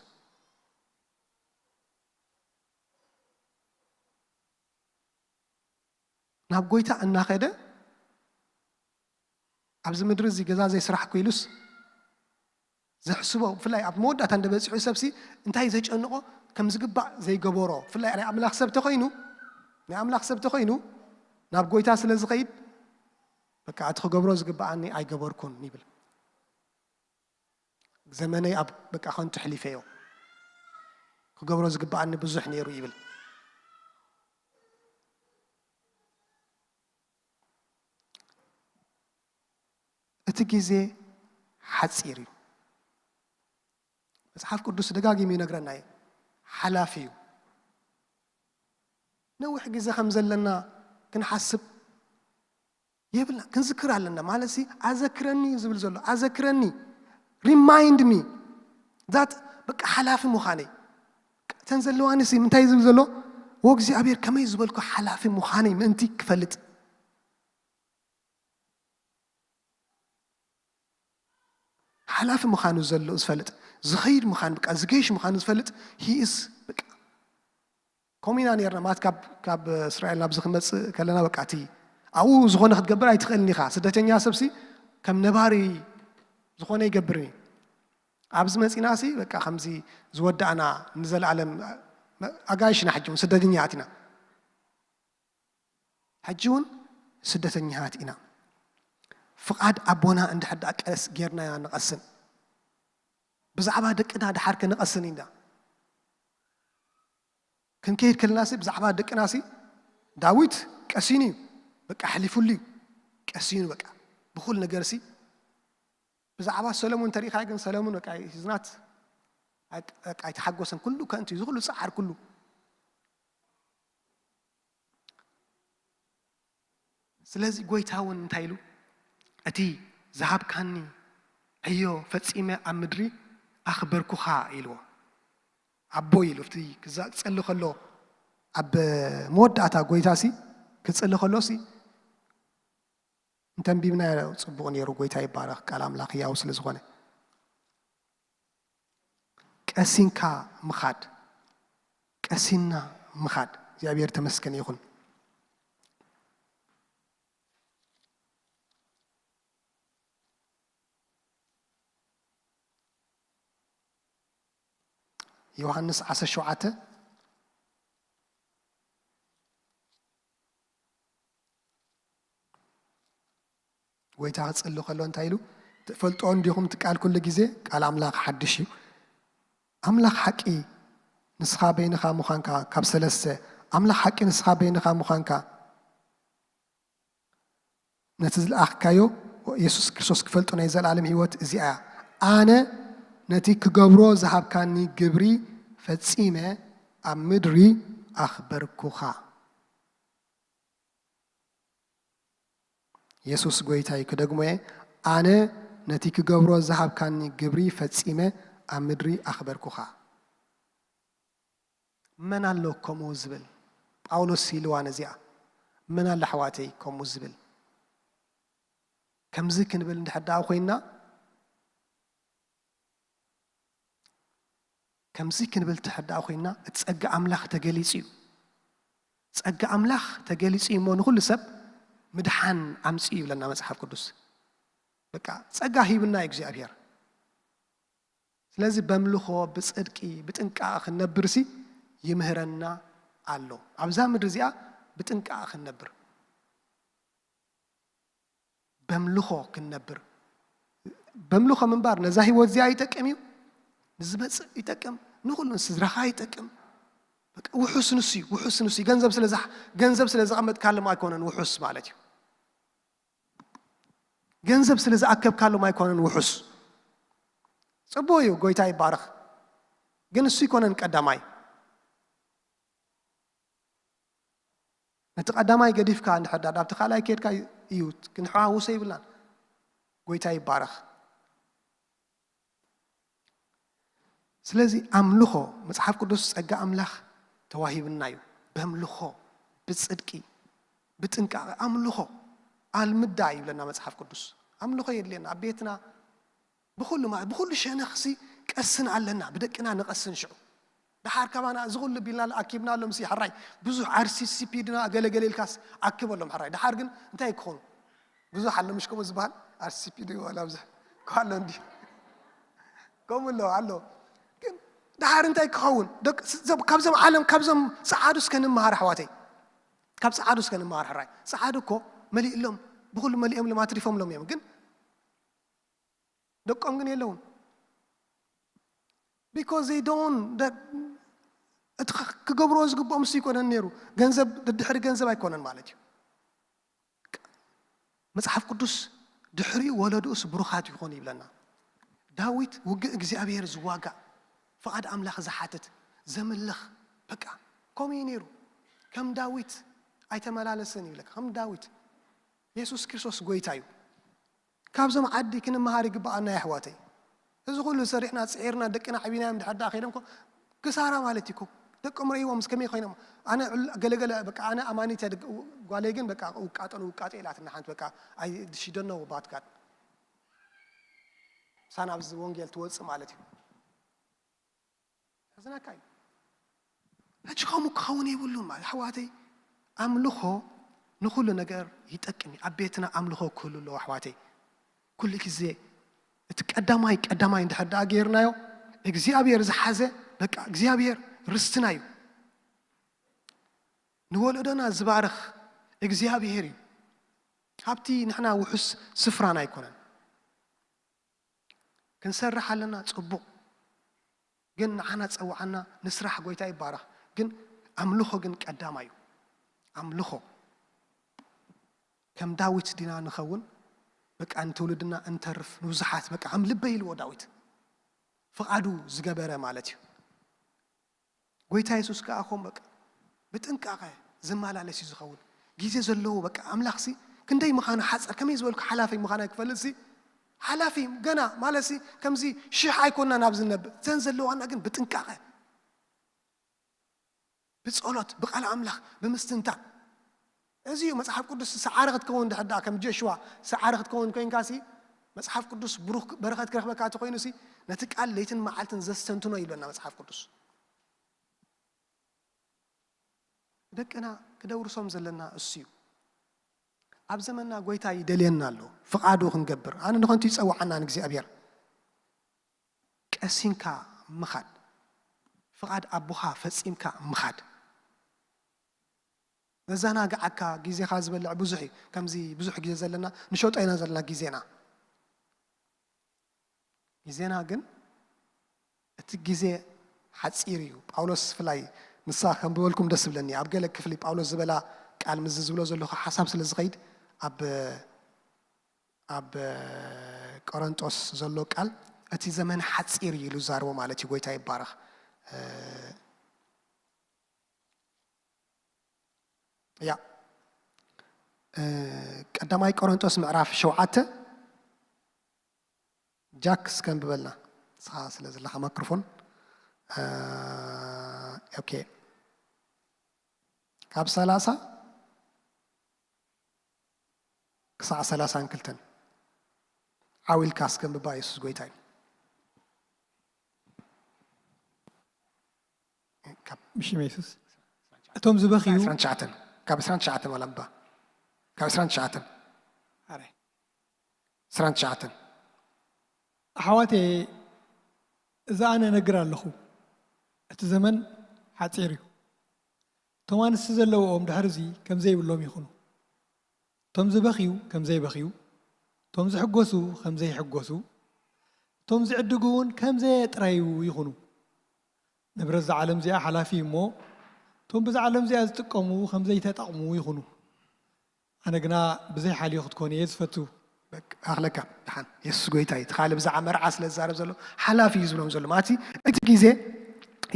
ናብ ጎይታ እናኸደ ኣብዚ ምድሪ እዚ ገዛ ዘይስራሕኩ ኢሉስ ዘሕስቦ ብፍላይ ኣብ መወዳእታ እንደ በፂሑ ሰብሲ እንታይ ዘጨንቆ ከም ዝግባእ ዘይገበሮ ብፍላይ ናይ ኣምላኽ ሰብ ተኮይኑ ናይ ኣምላኽ ሰብ ተኮይኑ ናብ ጎይታ ስለ ዝኸይድ በቃ እቲ ክገብሮ ዝግባኣኒ ኣይገበርኩን ይብል። ዘመነይ ኣብ በቃ ከንቱ ሕሊፈዮ ክገብሮ ዝግባኣኒ ብዙሕ ነይሩ ይብል። እቲ ግዜ ሓፂር እዩ። መፅሓፍ ቅዱስ ደጋጊሙ ይነግረና እዩ። ሓላፊ እዩ። ነዊሕ ግዜ ከም ዘለና ክንሓስብ የብልና። ክንዝክር ኣለና ማለት ሲ ኣዘክረኒ እዩ ዝብል ዘሎ። ኣዘክረኒ remind me that በቃ ሓላፊ ምዃነይ እተን ዘለዋኒ ሲ እንታይ ዝብል ዘሎ ወእግዚኣብሔር ከመይ ዝበልኩ ሓላፊ ምዃነይ ምእንቲ ክፈልጥ ሓላፊ ምዃኑ ዘሎ ዝፈልጥ ዝኸይድ ምዃኑ በቃ ዝገይሽ ምዃኑ ዝፈልጥ he is በቃ ከምኡ ኢና ነርና ማለት ካብ ካብ እስራኤል ናብዚ ክንመፅእ ከለና በቃ እቲ ኣብኡ ዝኾነ ክትገብር ኣይትኽእልን ኢኻ። ስደተኛ ሰብሲ ከም ነባሪ ዝኾነ ይገብርን እዩ። ኣብዚ መፂና ሲ በቃ ከምዚ ዝወዳእና ንዘለኣለም ኣጋይሽና ሕጂ እውን ስደተኛታት ኢና። ሕጂ እውን ስደተኛታት ኢና። ፍቓድ ኣቦና እንድሕር ደኣ ቀስ ጌርናያ ንቐስን ብዛዕባ ደቅና ድሓር ከነቐስን ኢና። ክንከይድ ከለናሲ ብዛዕባ ደቅናሲ ዳዊት ቀሲኑ እዩ በቃ ኣሕሊፉሉ እዩ ቀሲኑ በቃ ብኩል ነገርሲ ብዛዕባ ሰለሙን ተሪኢኻ ግን ሰለሙን በቃ ሂዝናት ኣይተሓጎሰን ኩሉ ከንቱ እዩ ዝኩሉ ፃዓር ኩሉ ስለዚ ጎይታ እውን እንታይ ኢሉ እቲ ዝሃብካኒ ዕዮ ፈጺመ ኣብ ምድሪ ኣኽበርኩኻ ኢልዎ ኣቦ ኢሉ እቲ ክጸሊ ከሎ ኣብ መወዳእታ ጎይታ ሲ ክጸሊ ከሎ ሲ እንተንቢብናዮ ጽቡቕ ነይሩ ጎይታ ይባረኽ ቃል ኣምላኽ ህያው ስለ ዝኾነ ቀሲንካ ምኻድ ቀሲንና ምኻድ እግዚኣብሔር ተመስገን ይኹን ዮሃንስ ዓሰርተ ሸውዓተ ጎይታ ክጽሊ ከሎ እንታይ ኢሉ ትፈልጦ እንዲኹም ትቃል ኩሉ ግዜ ቃል ኣምላኽ ሓድሽ እዩ ኣምላኽ ሓቂ ንስኻ በይንኻ ምዃንካ ካብ ሰለስተ ኣምላኽ ሓቂ ንስኻ በይንኻ ምዃንካ ነቲ ዝለኣኽካዮ የሱስ ክርስቶስ ክፈልጦ ናይ ዘለኣለም ህይወት እዚኣ እያ ኣነ ነቲ ክገብሮ ዝሃብካኒ ግብሪ ፈጺመ ኣብ ምድሪ ኣኽበርኩኻ የሱስ ጎይታይ ክደግሞ እየ ኣነ ነቲ ክገብሮ ዝሃብካኒ ግብሪ ፈጺመ ኣብ ምድሪ ኣኽበርኩኻ መን ኣሎ ከምኡ ዝብል ጳውሎስ ኢልዋ ነዚኣ መን ኣሎ ኣሕዋተይ ከምኡ ዝብል ከምዚ ክንብል እንድሕር ደኣ ኮይንና ከምዚ ክንብል እንድሕር ደኣ ኮይንና እቲ ጸጋ ኣምላኽ ተገሊጹ እዩ ጸጋ ኣምላኽ ተገሊጹ እዩ እሞ ንኹሉ ሰብ ምድሓን ኣምጽኡ ይብለና መጽሓፍ ቅዱስ በቃ ጸጋ ሂብና እዩ እግዚኣብሔር ስለዚ በምልኾ፣ ብጽድቂ፣ ብጥንቃቐ ክንነብርሲ ይምህረና ኣሎ። ኣብዛ ምድሪ እዚኣ ብጥንቃቐ ክንነብር፣ በምልኾ ክንነብር። በምልኾ ምንባር ነዛ ህይወት እዚኣ ይጠቅም እዩ፣ ንዝመጽእ ይጠቅም፣ ንኹሉ ንስድራኻ ይጠቅም። በቃ ውሑስ ንሱ እዩ፣ ውሑስ ንሱ እዩ። ገንዘብ ስለ ዝሓ-፣ ገንዘብ ስለ ዘቐመጥካሎም ኣይኮነን ውሑስ ማለት እዩ። ገንዘብ ስለ ዝኣከብካሎም ኣይኮነን ውሑስ። ጽቡቕ እዩ፣ ጎይታ ይባረኽ። ግን እሱ ኣይኮነን ቀዳማይ። ነቲ ቀዳማይ ገዲፍካ እንድሕር ዳ-፣ ኣብቲ ካልኣይ ከድካ እዩ፣ ክንሓዋውሶ ይብልናን። ጎይታ ይባረኽ። ስለዚ ኣምልኾ፣ መጽሓፍ ቅዱስ ጸጋ ኣምላኽ ተዋሂብና እዩ። በምልኾ፣ ብጽድቂ፣ ብጥንቃቐ ኣምልኾ፣ ኣልምዳ ይብለና መጽሓፍ ቅዱስ። ኣምልኾ የድልየና። ኣብ ቤትና ብኹሉ ማ-፣ ብኹሉ ሸነኽሲ ቀስን ኣለና፣ ብደቅና ንቐስን ሽዑ። ደሓር ካባና እዚ ኩሉ ቢልና ኣኪብናሎም ሲ ሕራይ፣ ብዙሕ ኣርሲሲፒድና ገለገለ ኢልካስ ኣክበሎም ሕራይ። ደሓር ግን እንታይ ክኾኑ? ብዙሕ ኣሎ፣ ምሽ ከምኡ ዝበሃል ኣርሲሲፒድ ዋላ ብዙሕ እኮ ኣሎ እንዲ። ከምኡ ኣሎ፣ ኣሎ። ግን ደሓር እንታይ ክኸውን? ደቅ-፣ ስ-፣ ዘብ-፣ ካብዞም ዓለም፣ ካብዞም ጸዓዱስ ከንመሃር ኣሕዋተይ። ካብ ጸዓዱስ ከንመሃር ሕራይ። ጸዓዱ እኮ መሊእሎም፣ ብኹሉ መሊኦምሎም ኣትሪፎምሎም እዮም። ግን ደቆም ግን የለውን። Because they don't, that-፣ እቲ ክ-፣ ክገብርዎ ዝግብኦም እሱ ኣይኮነን ነይሩ። ገንዘብ፣ ድድሕሪ ገንዘብ ኣይኮነን ማለት እዩ። መጽሓፍ ቅዱስ ድሕሪኡ ወለድኡስ ብሩኻት ይኾኑ ይብለና። ዳዊት ውግእ እግዚኣብሔር ዝዋጋእ፣ ፍቓድ ኣምላኽ ዝሓትት፣ ዘምልኽ፣ በቃ ከምኡ እዩ ነይሩ። ከም ዳዊት ኣይተመላለሰን ይብለካ። ከም ዳዊት፣ የሱስ ክርስቶስ ጎይታ እዩ። ካብዞም ዓዲ ክንመሃር ይግብኣና የሕዋተይ። እዚ ኩሉ ሰሪሕና፣ ጽዒርና፣ ደቅና ዓቢናዮም ድሕር ደኣ ከይዶም እኮ ክሳራ ማለት እዩ እኮ። ደቆም ርእይዎም ምስ ከመይ ኮይኖም። ኣነ ዕል-፣ ገለገለ በቃ ኣነ ኣማኒት እያ፣ ደቂ-፣ ጓለይ ግን በቃ ውቃጠን ውቃጠ ኢላትና ሓንቲ በቃ ኣይ፣ she don't know about God። ሳና ኣብዚ ወንጌል ትወጽእ ማለት እዩ። ሕዝነካ እዩ። ሕጂ ከምኡ ክኸውን የብሉን ማለት ኣሕዋተይ። ኣምልኾ ንኹሉ ነገር ይጠቅም እዩ። ኣብ ቤትና ኣምልኾ ክህሉ ኣለዎ ኣሕዋተይ። ኩሉ ግዜ እቲ ቀዳማይ ቀዳማይ እንድሕር ደኣ ገይርናዮ፣ እግዚኣብሔር ዝሓዘ፣ በቃ እግዚኣብሔር ርስትና እዩ። ንወለዶና ዝባርኽ እግዚኣብሔር እዩ። ኣብቲ ንሕና ውሑስ ስፍራና ኣይኮነን። ክንሰርሕ ኣለና፣ ጽቡቕ። ግን ንዓና ጸውዓና፣ ንስራሕ፣ ጎይታ ይባረኽ። ግን ኣምልኾ ግን ቀዳማይ እዩ። ኣምልኾ። ከም ዳዊት ዲና ንኸውን፣ በቃ ንትውልድና እንተርፍ፣ ንብዙሓት፣ በቃ ከም ልበይ ኢልዎ ዳዊት። ፍቓዱ ዝገበረ ማለት እዩ። ጎይታ የሱስ ከኣ ከምኡ በቃ ብጥንቃቐ ዝመላለስ እዩ ዝኸውን። ግዜ ዘለዎ በቃ ኣምላኽሲ ክንደይ ምዃኑ ሓጸር፣ ከመይ ዝበልኩ ሓላፊ ምዃና ክፈልጥሲ፣ ሓላፊ ገና ማለትሲ ከምዚ ሽሕ ኣይኮንናን ኣብዚ ንነብር። እዘን ዘለዋና ግን ብጥንቃቐ፣ ብጸሎት፣ ብቃል ኣምላኽ፣ ብምስትንታን። እዚ እዩ መጽሓፍ ቅዱስ ሰዓሪ ክትከውን ድሕር ደኣ ከም ጆሽዋ ሰዓሪ ክትከውን ኮይንካሲ፣ መጽሓፍ ቅዱስ ብሩኽ በረኸት ክረኽበካ እንተኾይኑሲ፣ ነቲ ቃል ለይትን መዓልትን ዘስተንትኖ ይብለና መጽሓፍ ቅዱስ። ደቅና ክደውርሶም ዘለና እሱ እዩ። ኣብ ዘመንና ጎይታ ይደልየና ኣሎ፣ ፍቓዱ ክንገብር። ኣነ ንኸንቱ ይጸውዓና ንእግዚኣብሔር። ቀሲንካ ምኻድ፣ ፍቓድ ኣቦኻ ፈጺምካ ምኻድ። ዘዘናግዓካ፣ ግዜኻ ዝበልዕ ብዙሕ እዩ። ከምዚ ብዙሕ ግዜ ዘለና፣ ንሸጦ ኢና ዘለና ግዜና። ግዜና ግን እቲ ግዜ ሓጺር እዩ። ጳውሎስ ፍላይ ንሳ ከንብበልኩም ደስ ዝብለኒ። ኣብ ገለ ክፍሊ ጳውሎስ ዝበላ ቃል ምስዚ ዝብሎ ዘለኹ ሓሳብ ስለ ዝኸይድ ኣብ፣ ኣብ ቆረንጦስ ዘሎ ቃል እቲ ዘመን ሓጺር እዩ ኢሉ ዝዛረቦ ማለት እዩ። ጎይታ ይባረኽ። እ፣ ያ፣ እ፣ ቀዳማይ ቆረንጦስ ምዕራፍ ሸውዓተ ጃክ እስከ ኣንብበልና። ንስኻ ስለ ዘለኻ ማክሮፎን። እ፣ ኦኬ። ካብ ሰላሳ ክሳዕ ሰላሳን ክልተን ዓው ኢልካ እስከ ኣንብባ፣ የሱስ ጎይታ እዩ። ካብ ብሽም የሱስ። እቶም ዝበኽዩ ዕስራን ትሽዓተን፣ ካብ ዕስራን ትሽዓተን ዋላ እባ፣ ካብ ዕስራን ትሽዓተን። ኣረ። ዕስራን ትሽዓተን። ኣሕዋተይ፣ እዛ ኣነ እነግር ኣለኹ፣ እቲ ዘመን ሓጺር እዩ። እቶም ኣንስቲ ዘለውኦም ድሕርዚ ከም ዘይብሎም ይኹኑ። እቶም ዝበኽዩ ከም ዘይበኽዩ፣ እቶም ዝሕጎሱ ከም ዘይሕጎሱ፣ እቶም ዝዕድጉ እውን ከም ዘየጥረዩ ይኹኑ። ንብረት እዛ ዓለም እዚኣ ሓላፊ እዩ እሞ፣ እቶም ብዛ ዓለም እዚኣ ዝጥቀሙ ከም ዘይተጠቕሙ ይኹኑ። ኣነ ግና ብዘይ ሓልዮ ክትኮን እየ ዝፈቱ። በቃ፣ ኣኽለካ፣ ደሓን፣ የሱስ ጎይታ እዩ። እቲ ካልእ ብዛዕባ መርዓ ስለ ዝዛረብ ዘሎ፣ ሓላፊ እዩ ዝብሎም ዘሎ። ማቲ፣ እቲ ግዜ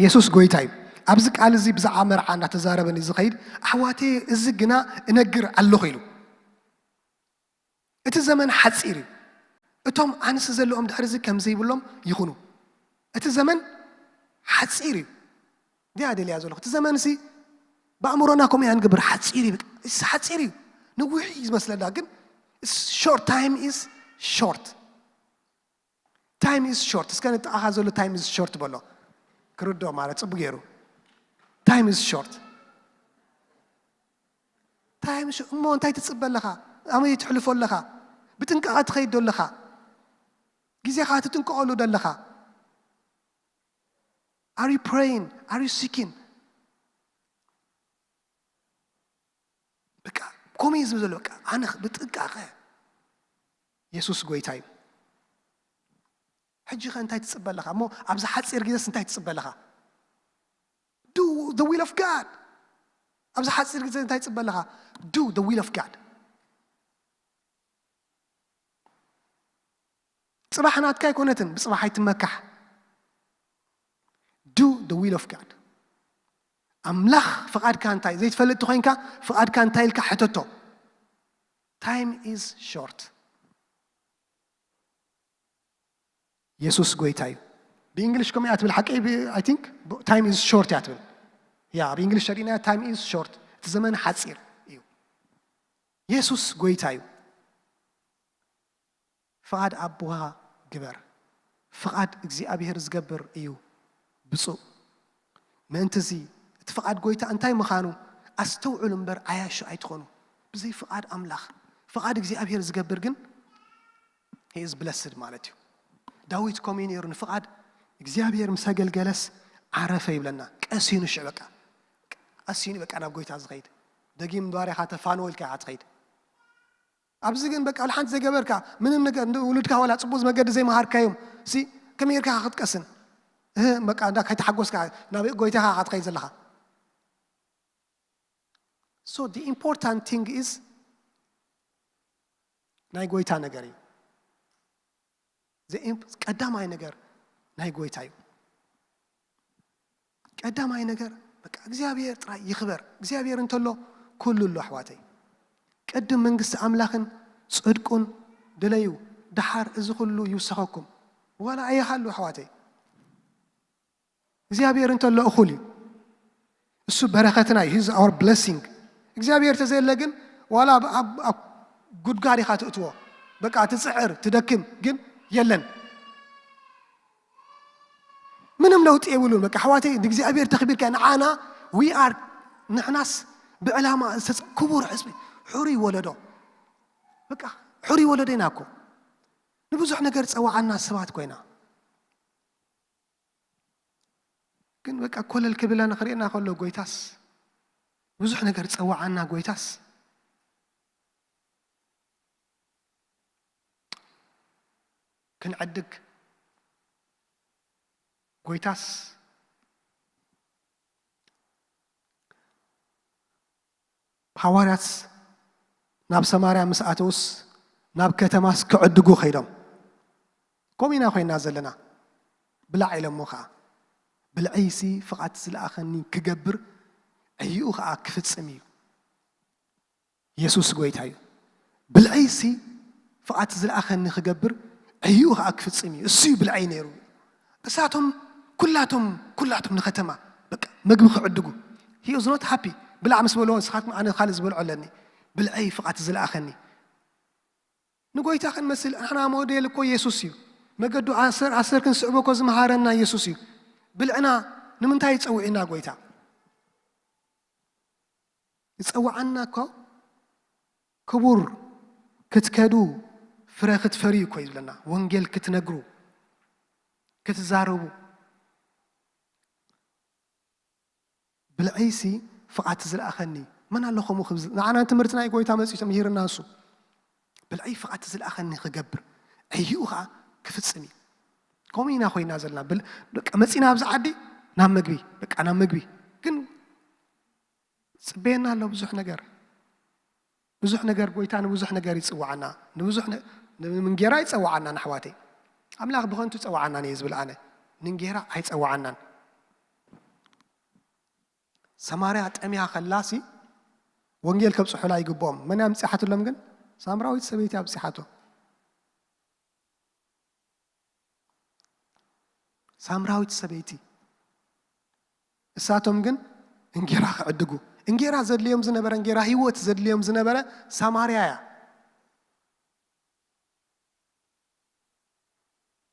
የሱስ ጎይታ እዩ። ኣብዚ ቃል እዚ ብዛዕባ መርዓ እናተዛረበ እዩ ዝኸይድ። ኣሕዋተየ፣ እዚ ግና እነግር ኣለኹ ኢሉ። እቲ ዘመን ሓጺር እዩ። እቶም ኣንስቲ ዘለዎም ድሕሪ እዚ ከም ዘይብሎም ይኹኑ። እቲ ዘመን ሓጺር እዩ። እንዲያ ደልያ ዘለኹ። እቲ ዘመን እዚ ብኣእምሮና ከምኡ ኢና ንገብር። ሓጺር እዩ። በቃ፣ እስ ሓጺር እዩ። ነዊሕ እዩ ዝመስለና፣ ግን it's short. Time is short. Time is short. እስከ ንጥቓኻ ዘሎ time is short በሎ። ክርድኦ ማለት ጽቡቅ ገይሩ። Time is short. Time is short። እሞ እንታይ ትጽበ ኣለኻ? ኣበይ ትሕልፎ ኣለኻ? ብጥንቃቐ ትኸይድ ዶ ኣለኻ? ግዜኻ ትጥንቀቐሉ ዶ ኣለኻ? Are you praying? Are you seeking? በቃ፣ ከምኡ እዩ ዝብል ዘሎ። በቃ፣ ኣነ ብጥንቃቐ፣ የሱስ ጎይታ እዩ። ሕጂ ኸ እንታይ ትጽበ ኣለኻ? እሞ ኣብዚ ሓጺር ግዜስ እንታይ ትጽበ ኣለኻ? Do the will of God. ኣብዚ ሓጺር ግዜ እንታይ ትጽበ ኣለኻ? Do the will of God. ጽባሕ ናትካ ኣይኮነትን፣ ብጽባሕ ኣይትመካሕ። Do the will of God. ኣምላኽ ፍቓድካ እንታይ? ዘይትፈልጥ ተኾይንካ፣ ፍቓድካ እንታይ ኢልካ ሕተቶ። Time is short. የሱስ ጎይታ እዩ። ብእንግሊሽ ከምኡ እያ ትብል፣ ሓቀይ? I think time is short እያ ትብል። ያ፣ ብእንግሊሽ ተሪእናዮ፣ time is short፣ እቲ ዘመን ሓጺር እዩ። የሱስ ጎይታ እዩ። ፍቓድ ኣቦኻ ግበር። ፍቓድ እግዚኣብሔር ዝገብር እዩ ብፁዕ። ምእንቲ እዚ እቲ ፍቓድ ጎይታ እንታይ ምዃኑ ኣስተውዕሉ እምበር፣ ዓያሹ ኣይትኾኑ። ብዘይ ፍቓድ ኣምላኽ፣ ፍቓድ እግዚኣብሔር ዝገብር ግን he is blessed ማለት እዩ። ዳዊት ከምኡ እዩ ነይሩ። ንፍቓድ እግዚኣብሔር ምስ ኣገልገለስ ዓረፈ ይብለና። ቀሲኑ ሽዕ በቃ፣ ቀሲኑ በቃ ናብ ጎይታ ዝኸይድ። ደጊም ባርያኻ ተፋንዎ ኢልካ ኢኻ ትኸይድ። ኣብዚ ግን በቃ፣ ወላ ሓንቲ ዘይገበርካ፣ ምንም ነገር፣ እንደ ውሉድካ ዋላ ጽቡቅ መገዲ ዘይመሃርካዮም፣ ሲ፣ ከመይ ጌርካ ክትቀስን? እህ፣ በቃ፣ እንዳ ከይተሓጎስካ ናብ ጎይታኻ ኢኻ ትኸይድ ዘለኻ። So the important thing is ናይ ጎይታ ነገር እዩ። The imp-፣ ቀዳማይ ነገር ናይ ጎይታ እዩ። ቀዳማይ ነገር በቃ እግዚኣብሔር ጥራይ ይኽበር። እግዚኣብሔር እንተሎ ኩሉ ኣሎ ኣሕዋተይ። ቅድም መንግስቲ ኣምላኽን ጽድቁን ድለዩ፣ ደሓር እዚ ኩሉ ይውሰኸኩም። ዋላ ኣይሃሉ ኣሕዋተይ። እግዚኣብሔር እንተሎ እኹል እዩ። እሱ በረኸትና እዩ። He's our blessing። እግዚኣብሔር ተዘየለ ግን ዋላ ኣብ፣ ኣብ፣ ኣብ ጉድጓድ ኢኻ ትእትዎ። በቃ ትጽዕር፣ ትደክም፣ ግን የለን። ምንም ለውጢ የብሉን። በቃ ኣሕዋተይ፣ ንእግዚኣብሔር ተኽቢርካ፣ ንዓና፣ we are፣ ንሕናስ ብዕላማ ዝተጸ-፣ ክቡር ህዝቢ፣ ሕሩይ ወለዶ። በቃ ሕሩይ ወለዶ ኢና እኮ። ንብዙሕ ነገር ጸዋዓና ሰባት ኮይና። ግን በቃ ኮለል ክብለና ክርእየና ከሎ ጎይታስ፣ ብዙሕ ነገር ጸዋዓና ጎይታስ፣ ክንዕድግ ጎይታስ፣ ሃዋርያት ናብ ሰማርያ ምስ ኣተውስ፣ ናብ ከተማስ ክዕድጉ ኸይዶም። ከምኡ ኢና ኮይና ዘለና። ብላዕ ኢሎሞ ኸዓ፣ ብልዐይሲ ፍቓድ ዝለኣኸኒ ክገብር፣ ዕይኡ ኸዓ ክፍጽም እዩ። የሱስ ጎይታ እዩ። ብልዐይሲ ፍቓድ ዝለኣኸኒ ክገብር፣ ዕይኡ ኸዓ ክፍጽም እዩ። እሱ እዩ ብልዐይ ነይሩ። እሳቶም ኩላቶም፣ ኩላቶም ንኸተማ በቃ መግቢ ክዕድጉ። He was not happy። ብላዕ ምስ በልዎ፣ ንስኻትኩም፣ ኣነ ካልእ ዝበልዖ ኣለኒ። ብልዐይ ፍቓድ ዝለኣኸኒ። ንጎይታ ክንመስል፣ ንሕና ሞዴል እኮ የሱስ እዩ። መገዱ ኣሰር ኣሰር ክንስዕቦ እኮ ዝመሃረና የሱስ እዩ። ብልዕና ንምንታይ ጸዊዑና ጎይታ? ዝጸውዓና እኮ ክቡር ክትከዱ ፍረ ክትፈርዩ እኮ እዩ ዝብለና። ወንጌል ክትነግሩ፣ ክትዛረቡ፣ ብልዐይሲ ፍቓድ ዝለኣኸኒ መን ኣሎ ከምኡ ክብል ዝብል? ንዓና ትምህርቲ ናይ ጎይታ መጺኡ ምሂርና እሱ። ብልዐይ ፍቓድ ዝለኣኸኒ ክገብር ዕይኡ ኸዓ ክፍጽም እዩ። ከምኡ ኢና ኮይና ዘለና። ብል-፣ በቃ መጺና ኣብዚ ዓዲ ናብ ምግቢ፣ በቃ ናብ ምግቢ። ግን ጽበየና ኣሎ ብዙሕ ነገር። ብዙሕ ነገር፣ ጎይታ ንብዙሕ ነገር ይጽውዓና። ንብዙሕ ነ-፣ ን-፣ ንእንጌራ ይጸውዓና ንኣሕዋተይ። ኣምላኽ ብኸንቱ ይጸውዓና እየ ዝብል ኣነ። ንእንጌራ ኣይጸውዓናን። ሰማርያ ጠምያ ከላሲ ወንጌል ከብጽሑላ ይግብኦም። መን ኣምጺሓትሎም ግን? ሳምራዊት ሰበይቲ ኣብጺሓቶ። ሳምራዊት ሰበይቲ። እሳቶም ግን እንጌራ ክዕድጉ፣ እንጌራ ዘድልዮም ዝነበረ፣ እንጌራ ህይወት ዘድልዮም ዝነበረ ሳማርያ እያ።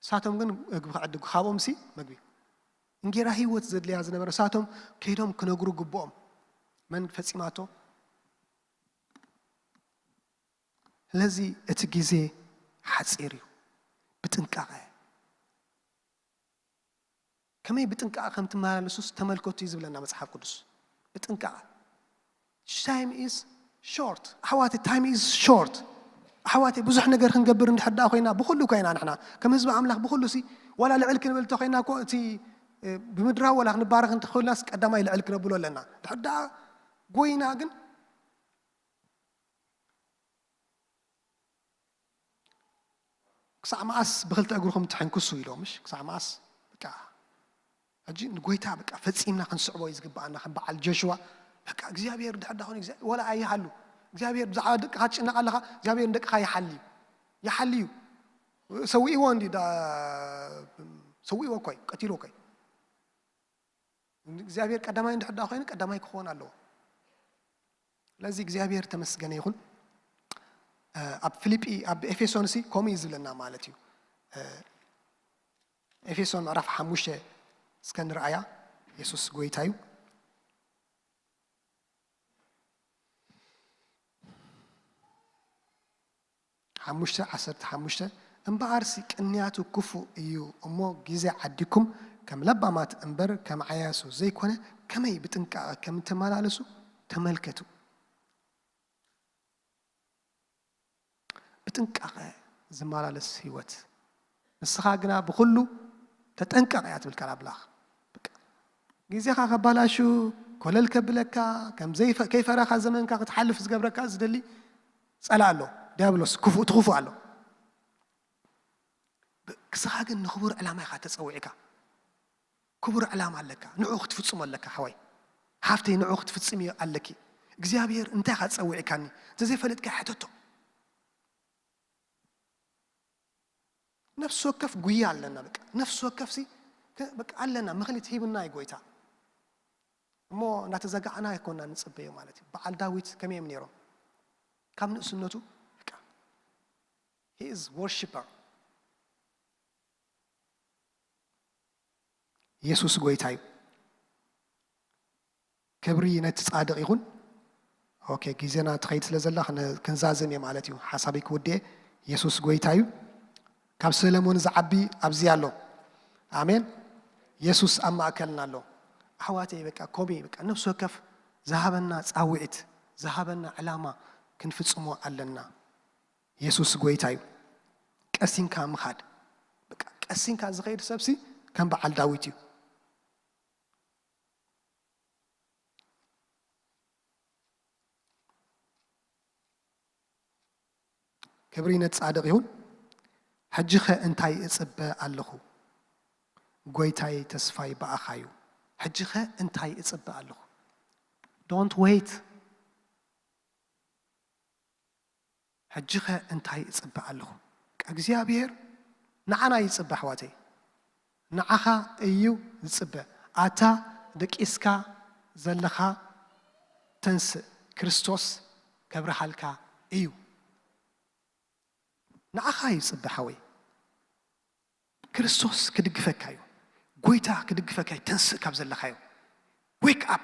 እሳቶም ግን ምግቢ ክዕድጉ፣ ካብኦም ሲ ምግቢ። እንጌራ ህይወት ዘድልያ ዝነበረ እሳቶም ከይዶም ክነግሩ ግብኦም። መን ፈጺማቶ? ስለዚ እቲ ግዜ ሓጺር እዩ። ብጥንቃቐ። ከመይ ብጥንቃቐ ከም ትመላለሱስ ተመልከቱ እዩ ዝብለና መጽሓፍ ቅዱስ። ብጥንቃቐ። Time is short። ኣሕዋተይ፣ time is short። ኣሕዋተይ፣ ብዙሕ ነገር ክንገብር እንድሕር ደኣ ኮይና፣ ብኹሉ ኮይና ንሕና፣ ከም ህዝቢ ኣምላኽ ብኹሉ ሲ፣ ዋላ ልዕል ክንብል እንተኮይና እኮ፣ እቲ፣ እ፣ ብምድራዊ ዋላ ክንባረኽ እንተኮይናስ ቀዳማይ ልዕል ክነብሎ ኣለና። ድሕር ደኣ ጎይና ግን ክሳዕ መኣስ ብኽልተ እግርኹም ትሕንክሱ ኢሎ፣ ምሽ? ክሳዕ መኣስ? በቃ፣ ሕጂ ንጎይታ በቃ ፈጺምና ክንስዕቦ እዩ ዝግብኣና፣ ከም በዓል ጆሽዋ። በቃ እግዚኣብሔር ድሕር ዳኾነ፣ እግዚኣብ-፣ ወላ ኣይሃሉ። እግዚኣብሔር ብዛዕባ ደቅኻ ትጭነቕ ኣለኻ፣ እግዚኣብሔር ንደቅኻ ይሓሊ እዩ። ይሓሊ እዩ። ሰዊእዎ እንዲ ዳ-፣ ሰዊእዎ እኮ እዩ፣ ቀቲልዎ እኮ እዩ። እግዚኣብሔር ቀዳማይ እንድሕር ደኣ ኮይኑ፣ ቀዳማይ ክኸውን ኣለዎ። ስለዚ እግዚኣብሔር ተመስገነ ይኹን። እ፣ ኣብ ፊልጲ፣ ኣብ ኤፌሶን ሲ ከምኡ እዩ ዝብለና ማለት እዩ። እ፣ ኤፌሶን ምዕራፍ ሓሙሽተ እስከ ንርኣያ። የሱስ ጎይታ እዩ። ሓሙሽተ ዓሰርተ ሓሙሽተ፣ እምበኣርሲ ቅንያቱ ክፉእ እዩ እሞ፣ ግዜ ዓዲኩም ከም ለባማት እምበር ከም ዓያሱ ዘይኮነ፣ ከመይ ብጥንቃቐ ከም እትመላለሱ ተመልከቱ። ብጥንቃቐ ዝመላለስ ህይወት። ንስኻ ግና ብኹሉ ተጠንቀቕ እያ ትብል ቃል ኣምላኽ። በቃ፣ ግዜኻ ከባላሹ፣ ኮለል ከብለካ፣ ከም ዘይፈ-፣ ከይፈረኻ ዘመንካ ክትሓልፍ ዝገብረካ ዝደሊ ጸላእ ኣሎ፣ ዲያብሎስ፣ ክፉእ፣ እቲ ክፉእ ኣሎ። ብ-፣ ንስኻ ግን ንኽቡር ዕላማ ኢኻ ተጸዊዕካ። ክቡር ዕላማ ኣለካ፣ ንዑ ክትፍጽሞ ኣለካ ሓወይ። ሓፍተይ፣ ንዑ ክትፍጽምዮ ኣለኪ። እግዚኣብሔር እንታይ ኢኻ ጸዊዕካኒ? እንተዘይፈለጥካ ሕተቶ። ነፍሲ ወከፍ ጉያ ኣለና፣ በቃ። ነፍሲ ወከፍ ሲ፣ ከ-፣ በቃ ኣለና፣ መኽሊት ሂብና እዩ ጎይታ። እሞ እናተዘጋዕና ኣይኮና ንጽበዮ ማለት እዩ። በዓል ዳዊት ከመይ እዮም ነይሮም? ካብ ንእስነቱ፣ በቃ፣ he is worshipper። የሱስ ጎይታ እዩ። ክብሪ ነቲ ጻድቕ ይኹን። ኦኬ፣ ግዜና ትኸይድ ስለ ዘላ ክነ-፣ ክንዛዝም እየ ማለት እዩ። ሓሳበይ ክውድኤ። የሱስ ጎይታ እዩ። ካብ ሰለሞን ዝዓቢ ኣብዚ ኣሎ። ኣሜን። የሱስ ኣብ ማእከልና ኣሎ። ኣሕዋተይ፣ በቃ፣ ኮቢ፣ በቃ፣ ነፍሲ ወከፍ ዝሃበና ጻውዒት፣ ዝሃበና ዕላማ ክንፍጽሞ ኣለና። የሱስ ጎይታ እዩ። ቀሲንካ ምኻድ። በቃ፣ ቀሲንካ ዝኸይድ ሰብሲ ከም በዓል ዳዊት እዩ። ክብሪ ነቲ ጻድቕ ይኹን። ሕጂኸ እንታይ እጽበ ኣለኹ? ጎይታይ ተስፋይ ብኣኻ እዩ። ሕጂኸ እንታይ እጽበ ኣለኹ? Don't wait። ሕጂኸ እንታይ እጽበ ኣለኹ? እግዚኣብሔር ንዓና ይጽበ፣ ኣሕዋተይ። ንዓኻ እዩ ዝጽበ። ኣታ ደቂስካ ዘለኻ ተንስእ፣ ክርስቶስ ከብርሃልካ እዩ። ንዓኻ እዩ ዝጽበ፣ ሓወይ። ክርስቶስ ክድግፈካ እዩ። ጎይታ ክድግፈካ እዩ። ተንስእ ካብ ዘለኻዮ። Wake up።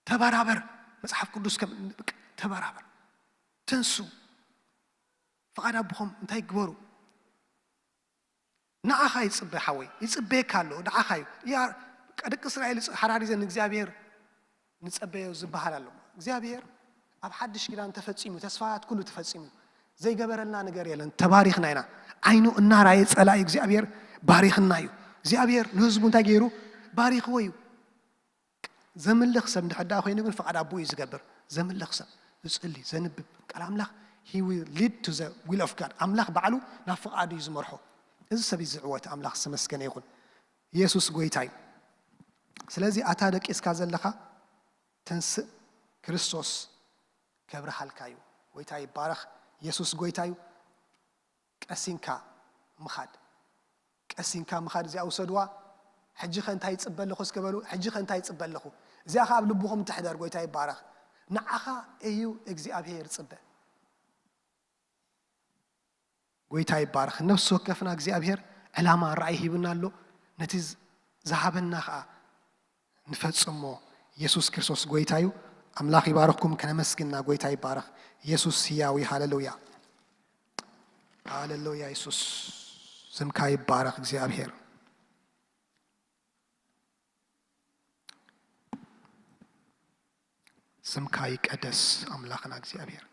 ተበራበር። መጽሓፍ ቅዱስ ከም፣ በቃ፣ ተበራበር። ተንሱ። ፍቓድ ኣቦኹም እንታይ ይግበሩ? ንዓኻ ይጽበ፣ ሓወይ። ይጽበየካ ኣሎ። ንዓኻ እዩ። You are ደቂ እስራኤል ሓራሪዘ ንእግዚኣብሔር ንጸበዮ ዝበሃል ኣሎ። እግዚኣብሔር ኣብ ሓድሽ ኪዳን ተፈጺሙ፣ ተስፋታት ኩሉ ተፈጺሙ። ዘይገበረልና ነገር የለን። ተባሪኽና ኢና። ዓይኑ እናራየ ጸላኢ እግዚኣብሔር ባሪኽና እዩ። እግዚኣብሔር ንህዝቡ እንታይ ገይሩ? ባሪኽዎ እዩ። ዘምልኽ ሰብ እንድሕር ደኣ ኮይኑ ግን ፍቓድ ኣቦኡ እዩ ዝገብር። ዘምልኽ ሰብ፣ ዝጽሊ፣ ዘንብብ ቃል ኣምላኽ፣ he will lead to the will of God። ኣምላኽ ባዕሉ ናብ ፍቓዱ እዩ ዝመርሖ። እዚ ሰብ እዩ ዝዕወት። ኣምላኽ ዝተመስገነ ይኹን። ኢየሱስ ጎይታ እዩ። ስለዚ ኣታ ደቂስካ ዘለኻ ተንስእ፣ ክርስቶስ ከብርሃልካ እዩ። ጎይታ ይባረኽ። ኢየሱስ ጎይታ እዩ። ቀሲንካ ምኻድ፣ ቀሲንካ ምኻድ እዚኣ ውሰድዋ። ሕጂ ኸ እንታይ ይጽበ ኣለኹ እስከ በሉ። ሕጂ ኸ እንታይ ይጽበ ኣለኹ? እዚኣ ኸ ኣብ ልብኹም ትሕደር። ጎይታ ይባረኽ። ንዓኻ እዩ እግዚኣብሔር ይጽበ። ጎይታ ይባረኽ። ነፍሲ ወከፍና እግዚኣብሔር ዕላማ ራእይ ሂብና ኣሎ። ነቲ ዝ-፣ ዝሃበና ኸኣ ንፈጽሞ። ኢየሱስ ክርስቶስ ጎይታ እዩ። ኣምላኽ ይባርኽኩም። ከነመስግና። ጎይታ ይባረኽ። ኢየሱስ ህያው እዩ። ሃሌሉያ፣ ሃሌሉያ። ኢየሱስ ስምካ ይባረኽ እግዚኣብሔር። ስምካ ይቀደስ ኣምላኽና እግዚኣብሔር።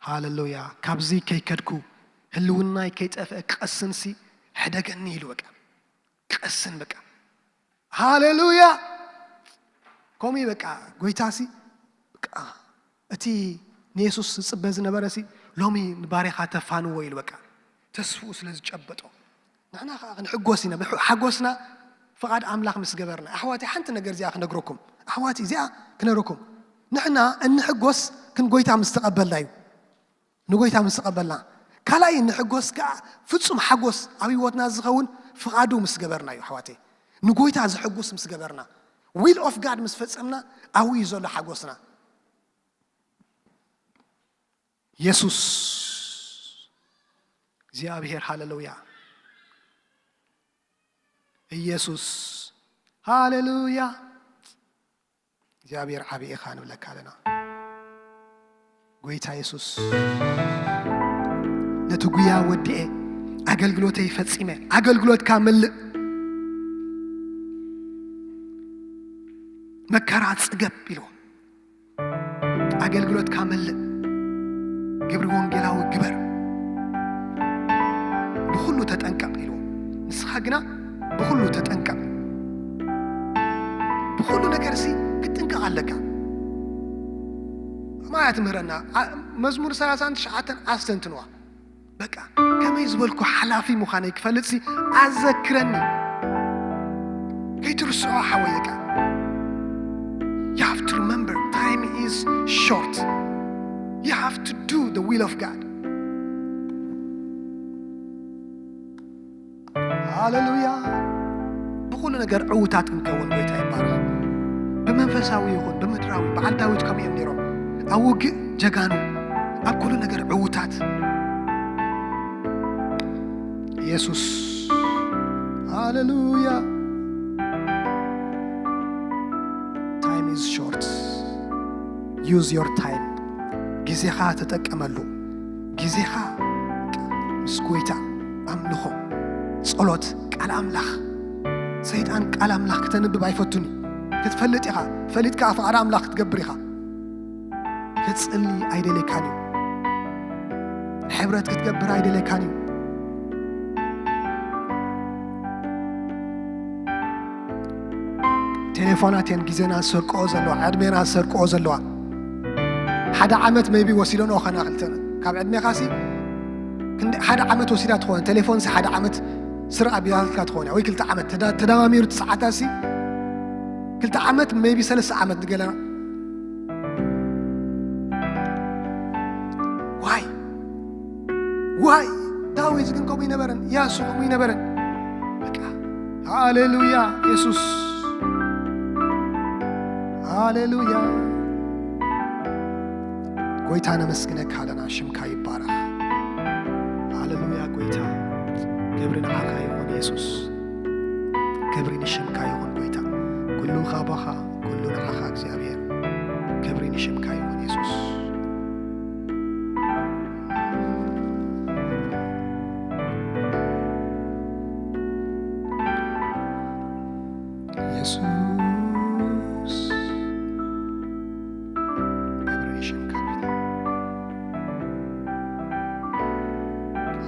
ሃሌሉያ። ካብዚ ከይከድኩ፣ ህልውናይ ከይጠፍአ፣ ቀስንሲ ሕደገኒ ኢሉ በቃ። ቀስን በቃ። ሃሌሉያ። ከምኡ እዩ በቃ። ጎይታሲ በቃ እቲ ንየሱስ ዝጽበ ዝነበረሲ ሎሚ ንባርያኻ ተፋንዎ ኢሉ በቃ። ተስፍኡ ስለ ዝጨበጦ። ንሕና ኸዓ ክንሕጎስ ኢና። ብሕ-፣ ሓጎስና ፍቓድ ኣምላኽ ምስ ገበርና። ኣሕዋተይ፣ ሓንቲ ነገር እዚኣ ክነግረኩም። ኣሕዋተይ፣ እዚኣ ክነግረኩም። ንሕና እንሕጎስ ግን ጎይታ ምስ ተቐበልና እዩ። ንጎይታ ምስ ተቐበልና። ካልኣይ እንሕጎስ ከኣ ፍጹም ሓጎስ ኣብ ህይወትና ዝኸውን ፍቓዱ ምስ ገበርና እዩ ኣሕዋተይ። ንጎይታ ዘሐጉስ ምስ ገበርና። Will of God ምስ ፈጸምና ኣብኡ እዩ ዘሎ ሓጎስና። ኢየሱስ እግዚኣብሔር፣ ሃሌሉያ። ኢየሱስ፣ ሃሌሉያ። እግዚኣብሔር ዓቢ ኢኻ ንብለካ ኣለና። ጎይታ የሱስ፣ ነቲ ጉያ ወዲኤ፣ ኣገልግሎተይ ፈጺመ፣ ኣገልግሎትካ ምልእ፣ መከራ ጽገብ ኢልዎ፣ ኣገልግሎትካ ምልእ፣ ግብሪ ወንጌላዊ ግበር፣ ብኹሉ ተጠንቀቕ ኢልዎ። ንስኻ ግና ብኹሉ ተጠንቀቕ። ብኹሉ ነገርሲ ክትጥንቀቕ ኣለካ። ማያ ትምህረና። ኣ-፣ መዝሙር ሰላሳን ትሽዓተን ኣስተንትንዋ። በቃ፣ ከመይ ዝበልኩ ሓላፊ ምዃነይ ክፈልጥሲ ኣዘክረኒ። ከይትርስዖ ሓወይ፣ በቃ። You have to remember, time is short. You have to do the will of God. ሃሌሉያ። ብኹሉ ነገር ዕዉታት ክንከውን ጎይታ ይባረኽ። ብመንፈሳዊ ይኹን ብምድራዊ፣ በዓል ዳዊት ከምኡ እዮም ነይሮም። ኣብ ውግእ ጀጋኑ፣ ኣብ ኩሉ ነገር ዕዉታት። ኢየሱስ፣ ሃሌሉያ። Time is short. Use your time. ግዜኻ ተጠቀመሉ። ግዜኻ ምስ ጎይታ ኣምልኾ፣ ጸሎት፣ ቃል ኣምላኽ። ሰይጣን ቃል ኣምላኽ ክተንብብ ኣይፈቱን እዩ። ክትፈልጥ ኢኻ። ፈሊጥካ ፍቓድ ኣምላኽ ክትገብር ኢኻ። ክትጽሊ ኣይደልየካን እዩ። ሕብረት ክትገብር ኣይደልየካን እዩ። ቴሌፎናት እየን ግዜና ዝሰርቅኦ ዘለዋ፣ ዕድሜና ዝሰርቅኦ ዘለዋ። ሓደ ዓመት maybe ወሲደንኦ ኸና ክልተ ካብ ዕድሜኻሲ ክንደ-፣ ሓደ ዓመት ወሲዳ ትኾን፣ ቴሌፎንሲ ሓደ ዓመት ስርቃ ቢላትካ ትኾን እያ፣ ወይ ክልተ ዓመት ተዳ-፣ ተደማሚሩ እቲ ሰዓታሲ ክልተ ዓመት maybe ሰለስተ ዓመት ንገለና። ዋይ ዋይ፣ ዳዊት ግን ከምኡ ይነበረን፣ ያሱ ከምኡ ይነበረን። በቃ፣ ሃሌሉያ፣ የሱስ፣ ሃሌሉያ። ጎይታ ነመስግነካ ኣለና፣ ሽምካ ይባረኽ። ሃሌሉያ፣ ጎይታ፣ ክብሪ ንዓኻ ይኹን፣ የሱስ። ክብሪ ንሽምካ ይኹን፣ ጎይታ። ኩሉ ካባኻ፣ ኩሉ ንዓኻ፣ እግዚኣብሔር። ክብሪ ንሽምካ ይኹን፣ የሱስ። ኢየሱስ። ክብሪ ንሽምካ ጎይታ።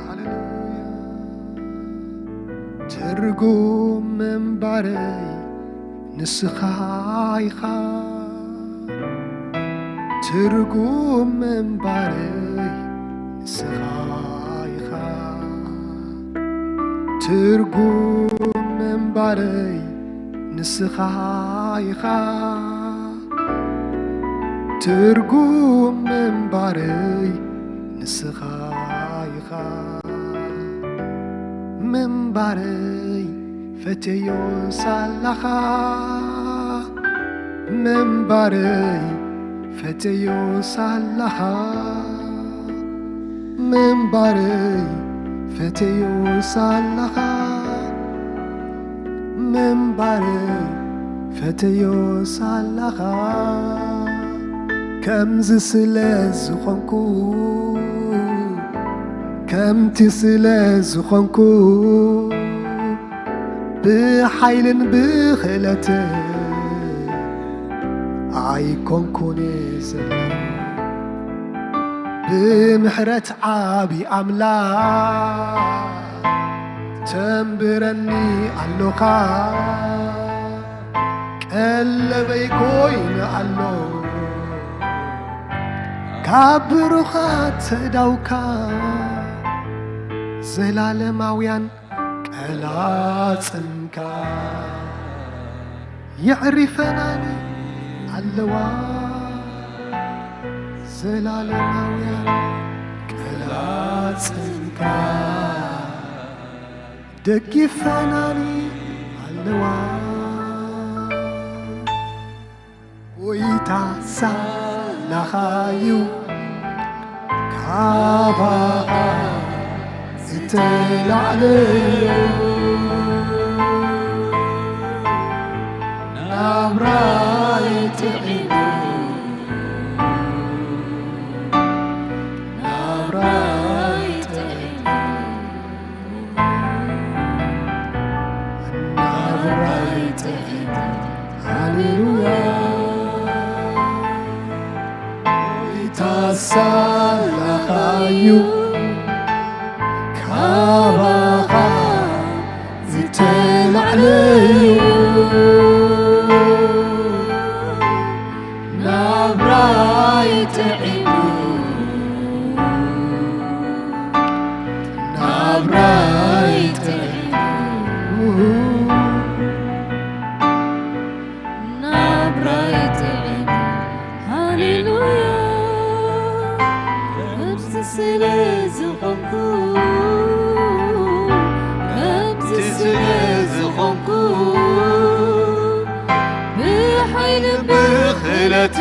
ሃሌሉያ። ትርጉም ምንባረይ ንስኻ ኢኻ። ትርጉም ምንባረይ ንስኻ ኢኻ። ትርጉም ምንባረይ ንስኻ ኢኻ። ትርጉም ምንባረይ ንስኻ ኢኻ። ምንባረይ ፈተዮ ሳላኻ። ምንባረይ ፈተዮ ሳላኻ። ምንባረይ ፈተዮ ሳላኻ። ምንባረይ ፈተዮ ሳላኻ። ከምዚ ስለ ዝኾንኩ፣ ከምቲ ስለ ዝኾንኩ፣ ብሓይልን ብኽእለትን ኣይኮንኩን ዘለኹ። ብምሕረት ዓቢ ኣምላኽ ተንብረኒ ኣሎኻ። ቀለበይ ኮይኑ ኣሎ ካብ ብሩኻት ተዳውካ። ዘላለማውያን ቀላጽምካ የዕሪፈናኒ ኣለዋ። ዘላለማውያን ቀላጽምካ ደጊፈናኒ ኣለዋ። ጎይታ ሳላኻዩ ካባኻ ዝተላዕለዩ ናብራይ ጥዒሙ፣ ናብራይ ጥዒሙ፣ ናብራይ ጥዒሙ። ሃሌሉያ። ጎይታ ሳላኻዩ ካባኻ ዝተላዕለዩ ናብራይ ጥዒሙ፣ ናብራይ ጥዒሙ፣ ናብራይ ጥዒሙ። ሃሌሉያ። ከምዚ ስለ ዝኾንኩ፣ ከምዚ ስለ ዝኾንኩ፣ ብሓይሊ ብኽእለት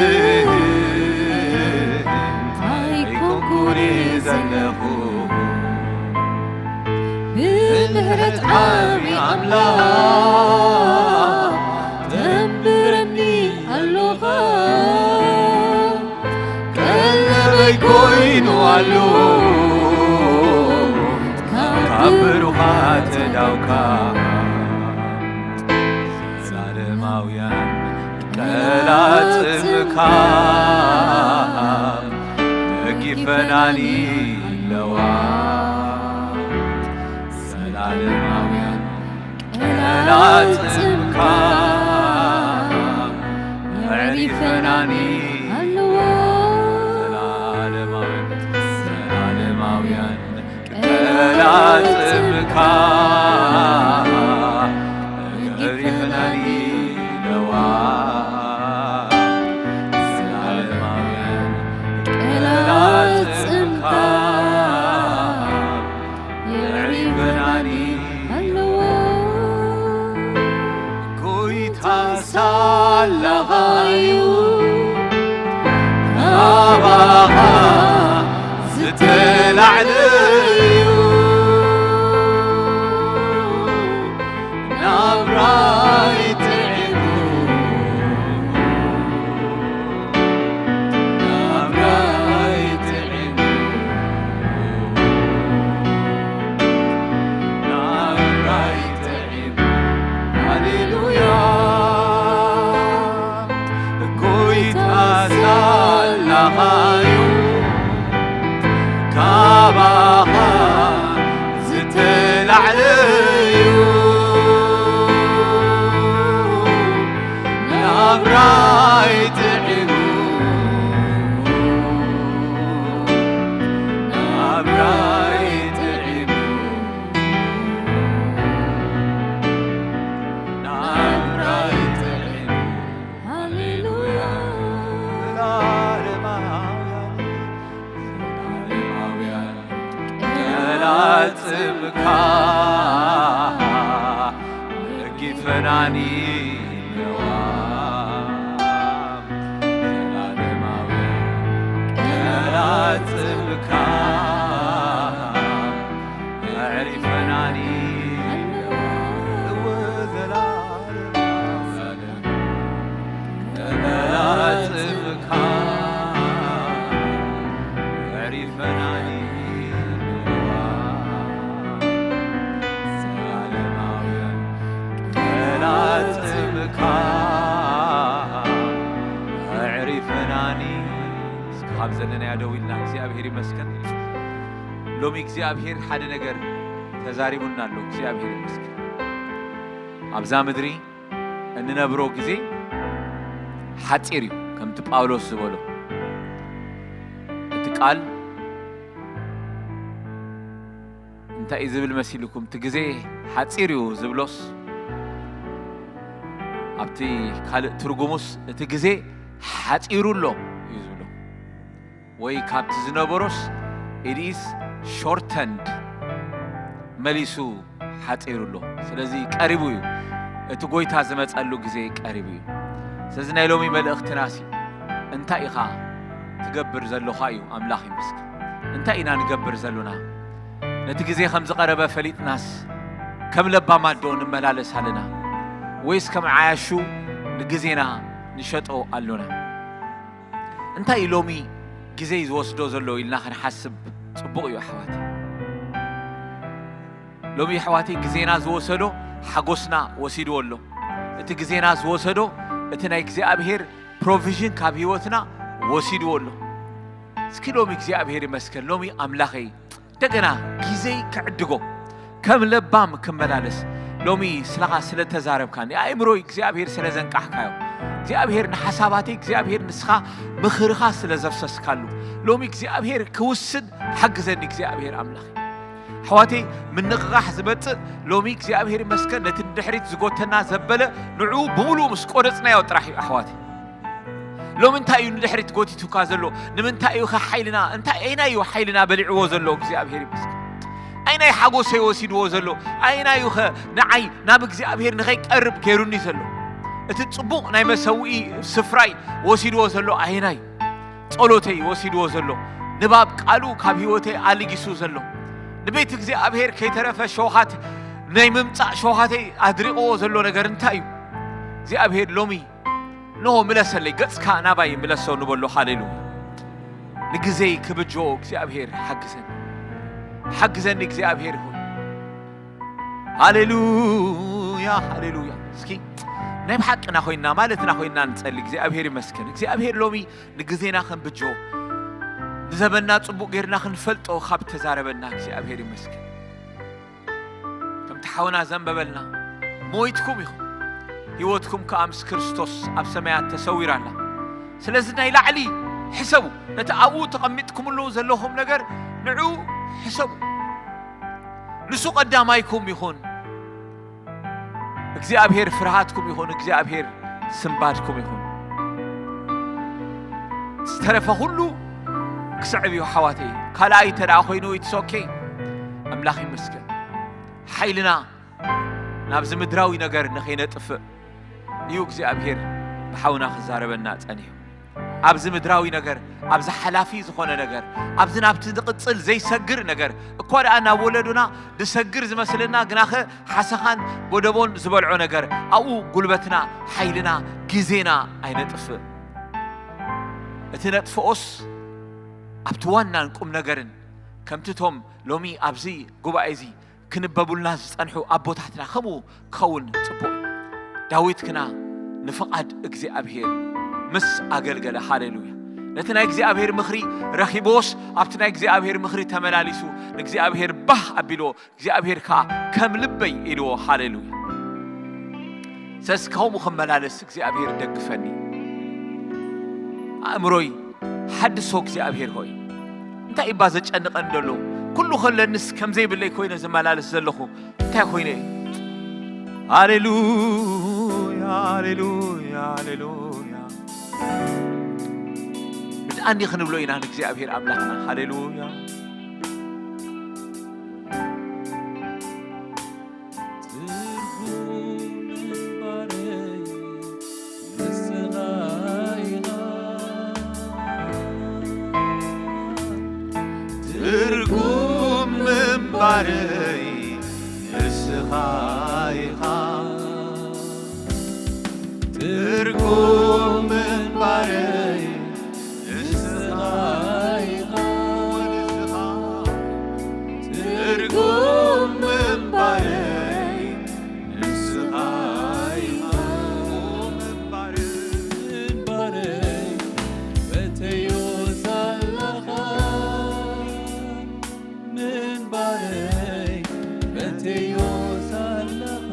ኣይኮንኩን ዘለኹ። ብምሕረት ዓቢ ኣምላኽ ተንብረኒ ኣሎኻ። ቀለበይ ኮይኑ ኣሎ ካብ ብሩኻት ተዳውካ። ዘላለማውያን ቀላጽምካ ደጊፈናኒ ኣለዋ። ዘላለማውያን ቀላጽምካ ኣዕሪፈናኒ ኣለዋ። ዘላለማውያን፣ ዘላለማውያን ቀላጽምካ ኣዕሪፈናኒ ኣለዋ። ዘላለማውያን ቀላጽምካ የዕሪፈናኒ ኣለዋ። ጎይታ ሳላኻዩ ካባኻ ዝተላዕለ እዩ። ናብራይ ጥዒሙ፣ ናብራይ ጥዒሙ፣ ናብራይ ጥዒሙ። ሃሌሉያ። ናብራይ ጥዒሙ፣ ናብራይ ጥዒሙ፣ ናብራይ ጥዒሙ። ሃሌሉያ። ዘላለማውያን፣ ዘላለማውያን፣ ቀላጽምካ፣ ሕጊ ፈናኒ ኣለዋ። ዘላለማውያን፣ ቀላጽምካ፣ ኣዕሪፈናኒ ኣለዋ። እወ ዘላለማውያን፣ ቀላጽምካ፣ ኣዕሪፈናኒ ኣለዋ። ዘላለማውያን፣ ቀላጽምካ፣ ኣዕሪፈናኒ። እስኪ ካብ ዘለናዮ ደው ኢልና እግዚኣብሔር ይመስገን። ሎሚ እግዚኣብሔር ሓደ ነገር ተዛሪቡና ኣሎ። እግዚኣብሔር ይመስገን። ኣብዛ ምድሪ እንነብሮ ግዜ ሓጺር እዩ። ከምቲ ጳውሎስ ዝበሎ፣ እቲ ቃል እንታይ እዩ ዝብል መሲልኩም? እቲ ግዜ ሓጺር እዩ ዝብሎስ፣ ኣብቲ ካልእ ትርጉሙስ፣ እቲ ግዜ ሓጺሩ ኣሎ እዩ ዝብሎ። ወይ ካብቲ ዝነበሮስ፣ it is shortened፣ መሊሱ ሓጺሩ ኣሎ። ስለዚ ቀሪቡ እዩ፣ እቲ ጎይታ ዝመጸሉ ግዜ ቀሪቡ እዩ። ስለዚ ናይ ሎሚ መልእኽትናሲ እንታይ ኢኻ ትገብር ዘሎኻ እዩ። ኣምላኽ ይመስገን። እንታይ ኢና ንገብር ዘሎና? ነቲ ግዜ ከም ዝቐረበ ፈሊጥናስ፣ ከም ለባማት ዶ ንመላለስ ኣለና? ወይስ ከም ዓያሹ ንግዜና ንሸጦ ኣሎና? እንታይ እዩ ሎሚ ግዜ ዝወስዶ ዘሎ ኢልና ክንሓስብ ጽቡቕ እዩ ኣሕዋት። ሎሚ ኣሕዋተይ፣ ግዜና ዝወሰዶ ሓጎስና ወሲድዎ ኣሎ። እቲ ግዜና ዝወሰዶ፣ እቲ ናይ እግዚኣብሔር ፕሮቪዥን ካብ ህይወትና ወሲድዎ ኣሎ። እስኪ ሎሚ እግዚኣብሔር ይመስገን፣ ሎሚ ኣምላኸይ እንደገና ግዜይ ክዕድጎ፣ ከም ለባም ክመላለስ፣ ሎሚ ስለኻ ስለ ተዛረብካኒ፣ ኣእምሮይ እግዚኣብሔር ስለ ዘንቃሕካዮ፣ እግዚኣብሔር ንሓሳባተይ፣ እግዚኣብሔር ንስኻ ምኽርኻ ስለ ዘፍሰስካሉ፣ ሎሚ እግዚኣብሔር ክውስን ሓግዘኒ እግዚኣብሔር ኣምላኸይ። ኣሕዋተይ፣ ምንቕቓሕ ዝመጽእ ሎሚ እግዚኣብሔር ይመስገን ነቲ ንድሕሪት ዝጎተና ዘበለ ንዕኡ ብምሉኡ ምስ ቆረጽናዮ ጥራሕ እዩ ኣሕዋተይ። ሎሚ እንታይ እዩ ንድሕሪት ጎቲቱካ ዘሎ? ንምንታይ እዩ ኸ ሓይልና? እንታይ፣ ኣይናይ እዩ ሓይልና በሊዕዎ ዘሎ? እግዚኣብሔር ይመስገን። ኣይናይ ሓጎሰይ ወሲድዎ ዘሎ? ኣይናይ እዩ ኸ ንዓይ ናብ እግዚኣብሔር ንኸይቀርብ ገይሩኒ ዘሎ? እቲ ጽቡቕ ናይ መሰውኢ ስፍራይ ወሲድዎ ዘሎ ኣይናይ? ጸሎተይ ወሲድዎ ዘሎ? ንባብ ቃሉ ካብ ህይወተይ ኣልጊሱ ዘሎ? ንቤት እግዚኣብሔር ከይተረፈ ሸውሃት ናይ ምምጻእ ሸውሃተይ ኣድሪቕዎ ዘሎ ነገር እንታይ እዩ? እግዚኣብሔር ሎሚ ንሆ ምለሰለይ፣ ገጽካ ናባይ ምለሶ ንበሎ። ሃሌሉያ። ንግዜይ ክብጆ እግዚኣብሔር ሓግዘኒ። ሓግዘኒ እግዚኣብሔር ሆይ። ሃሌሉያ፣ ሃሌሉያ። እስኪ ናይ ብሓቅና ኮይና፣ ማለትና ኮይና ንጸሊ። እግዚኣብሔር ይመስገን። እግዚኣብሔር ሎሚ ንግዜና ክንብጆ፣ ንዘበንና ጽቡቕ ጌርና ክንፈልጦ ካብ ተዛረበና እግዚኣብሔር ይመስገን። ከምቲ ሓውና ዘንበበልና፣ ሞይትኩም ኢኹም፣ ህይወትኩም ከኣ ምስ ክርስቶስ ኣብ ሰማያት ተሰዊራ ኣላ። ስለዚ ናይ ላዕሊ ሕሰቡ፣ ነቲ ኣብኡ ተቐሚጥኩምሉ ዘለኹም ነገር ንዕኡ ሕሰቡ። ንሱ ቀዳማይኩም ይኹን። እግዚኣብሔር ፍርሃትኩም ይኹን፣ እግዚኣብሔር ስንባድኩም ይኹን። ዝተረፈ ኩሉ ክስዕብ እዩ ኣሕዋተይ። ካልኣይ እንተ ደኣ ኮይኑ፣ it's okay። ኣምላኽ ይመስገን። ሓይልና ናብዚ ምድራዊ ነገር ንኸይነጥፍእ እዩ እግዚኣብሔር ብሓውና ክዛረበና ጸኒሑ። ኣብዚ ምድራዊ ነገር፣ ኣብዚ ሓላፊ ዝኾነ ነገር፣ ኣብዚ ናብቲ ዝቕጽል ዘይሰግር ነገር፣ እኳ ደኣ ናብ ወለዶና ዝሰግር ዝመስለና፣ ግናኸ ሓሰኻን ጎደቦን ዝበልዖ ነገር፣ ኣብኡ ጉልበትና፣ ሓይልና፣ ግዜና ኣይነጥፍእ። እቲ ነጥፍኦስ ኣብቲ ዋናን ቁም ነገርን፣ ከምቲ እቶም ሎሚ ኣብዚ ጉባኤ እዚ ክንበቡልና ዝጸንሑ ኣቦታትና ከምኡ ክኸውን ጽቡቕ እዩ። ዳዊት ግና ንፍቓድ እግዚኣብሔር ምስ ኣገልገለ፣ ሃሌሉያ፣ ነቲ ናይ እግዚኣብሔር ምኽሪ ረኺብዎስ፣ ኣብቲ ናይ እግዚኣብሔር ምኽሪ ተመላሊሱ፣ ንእግዚኣብሔር ባህ ኣቢልዎ፣ እግዚኣብሔር ከኣ ከም ልበይ ኢልዎ። ሃሌሉያ። ሰስ ከምኡ ክመላለስ እግዚኣብሔር ደግፈኒ። ኣእምሮይ ሓድሶ እግዚኣብሔር ሆይ። እንታይ እባ ዘጨንቐን ዘሎ? ኩሉ ከለንስ ከም ዘይብለይ ኮይነ ዝመላለስ ዘለኹ እንታይ ኮይነ? ሃሌሉያ፣ ሃሌሉያ፣ ሃሌሉያ። ብጣዕሚ ክንብሎ ኢና ንእግዚኣብሔር ኣምላኽና። ሃሌሉያ። ትርጉም ምንባረይ ንስኻ ኢኻ። ትርጉም ምንባረይ ንስኻ ኢኻ። ትርጉም ምንባረይ ንስኻ ኢኻ። ትርጉም ምንባረይ ንስኻ ኢኻ። ምንባረይ በተዮ ሳለኻ። ምንባረይ በተዮ ሳለኻ።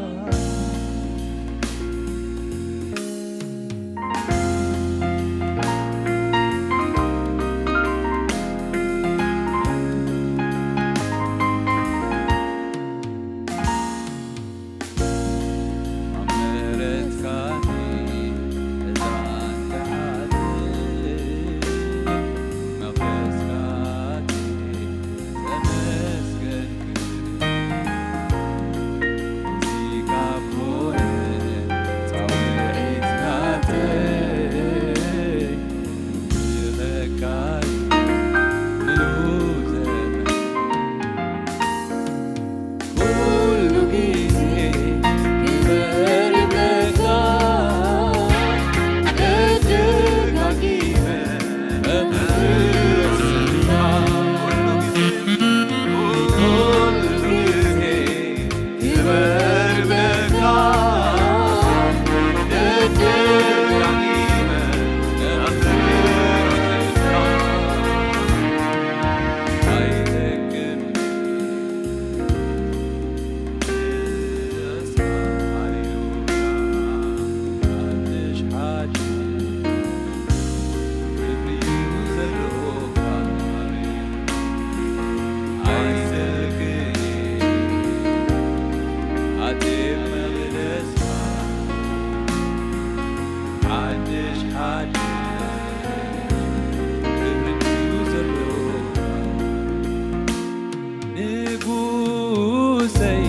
ንጉሰይ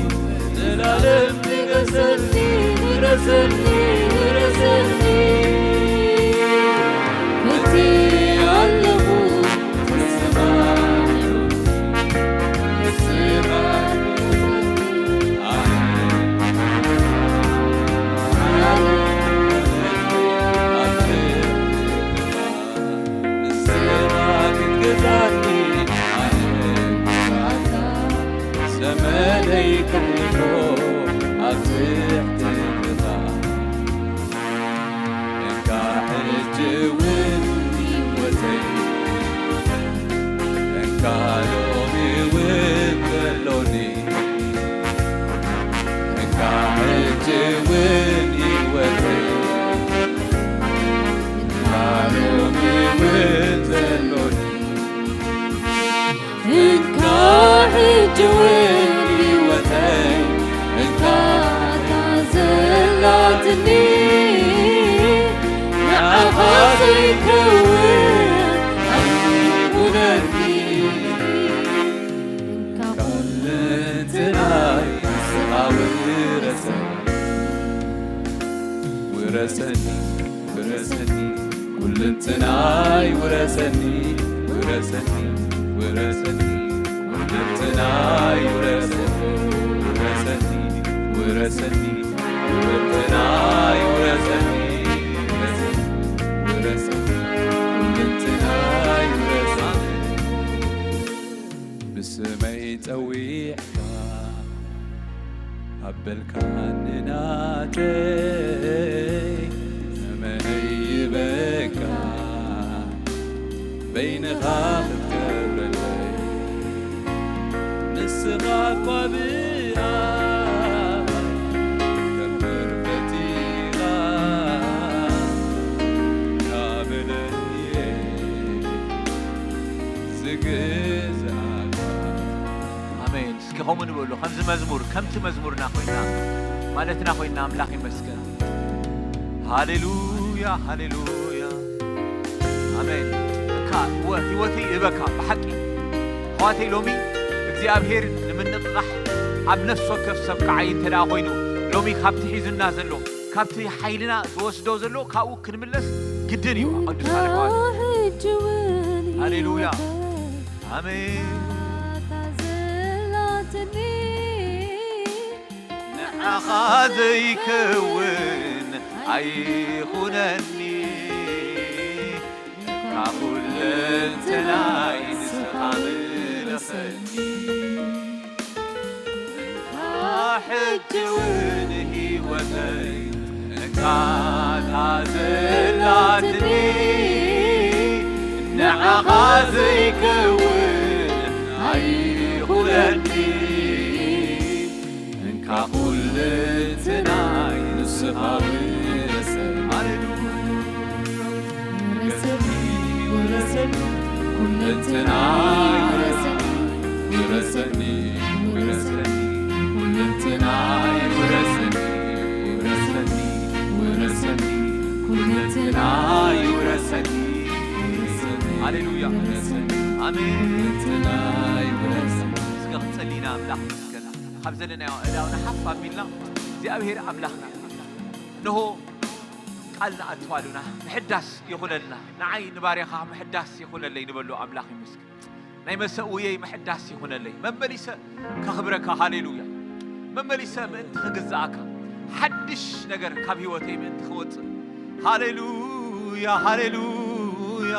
ዘላለም ንገሰኒ፣ ውረሰኒ፣ ውረሰኒ። እቲ ኣለኹ ተስፋ ንስኻ ንስኻ ክትገዛኒ ኣነ ንስኻ ዘመነይ ከሕልፎ ኣብ ትሕቲ እግርኻ። እንካ ሕጂ እውን ህይወተይ፣ እንካ ሎሚ እውን ዘሎኒ፣ እንካ ሕጂ እውን ህይወተይ፣ እንካ ሎሚ እውን ዘሎኒ። እንካ ሕጂ እውን ህይወተይ፣ እንካ እታ ዘላትኒ፣ ንዓኻ ዘይከውን ኣይኩነኒ። እንካ ኩለንትናይ ንስኻ ውረሰኒ፣ ውረሰኒ። ውረሰኒ፣ ኩልንትናይ ውረሰኒ፣ ውረሰኒ፣ ውረሰኒ፣ ኩልንትናይ ውረሰኒ፣ ውረሰኒ፣ ውረሰኒ፣ ኩልንትናይ ውረሰኒ፣ ውረሰኒ፣ ውረሰኒ፣ ኩልንትናይ ውረሰኒ። ብስመይ ጸዊዕካ ኣበልካኒ ናተይ፣ ዘመነይ ይበካ በይንኻ ክትገብረለይ። ንስኻ እኳ ብኣ ከብር ፈቲኻ ካበለየ መዝሙር ከምቲ መዝሙርና ኮይና ማለትና ኮይና ኣምላኽ ይመስገን። ሃሌሉያ፣ ሃሌሉያ፣ ኣሜን። እካ ወ-፣ ህይወተይ እበካ ብሓቂ ኣሕዋተይ፣ ሎሚ እግዚኣብሔር ንምንቕቓሕ ኣብ ነፍሲ ወከፍ ሰብ ከዓይ እንተ ደኣ ኮይኑ፣ ሎሚ ካብቲ ሒዙና ዘሎ፣ ካብቲ ሓይልና ዝወስዶ ዘሎ፣ ካብኡ ክንምለስ ግድን እዩ። ቅዱሳን ኣሕዋት፣ ሕጂ እውን ሃሌሉያ። ኣሜን። ንዓኻ ዘይከውን ኣይኹነኒ፣ ካብ ኩለንተናይ ንስኻ ምለሰኒ። ሕጂ እውን ህይወተይ እንካታ ዘላትኒ፣ ንዓኻ ዘይከውን ኣይኹነኒ፣ እንካ ኩለንትናይ ንስኻ ውረሰኒ። ሃሌሉያ። ውረሰኒ፣ ውረሰኒ፣ ኩለንትናይ ውረሰኒ። ውረሰኒ፣ ውረሰኒ፣ ኩለንትናይ ውረሰኒ። ውረሰኒ፣ ውረሰኒ፣ ኩለንትናይ ውረሰኒ። ሃሌሉያ። ውረሰኒ፣ ኣሜን። ኩለንትናይ ውረሰኒ። እስከ ክንጸሊ ኢና፣ ኣምላኽ ይመስገን። ካብ ዘለናዮ ኣእዳውና ሓፍ ኣቢልና እግዚኣብሔር ኣምላኽና፣ እንሆ ቃል ንኣቱ ኣሉና፣ ምሕዳስ ይኹነልና፣ ንዓይ ንባርያኻ ምሕዳስ ይኹነለይ ንበሎ። ኣምላኽ ይመስገን። ናይ መሰውየይ ምሕዳስ ይኹነለይ። መመሊሰ ከኽብረካ፣ ሃሌሉያ። መመሊሰ ምእንቲ ክግዝኣካ፣ ሓድሽ ነገር ካብ ህይወተይ ምእንቲ ክወጽእ፣ ሃሌሉያ፣ ሃሌሉያ።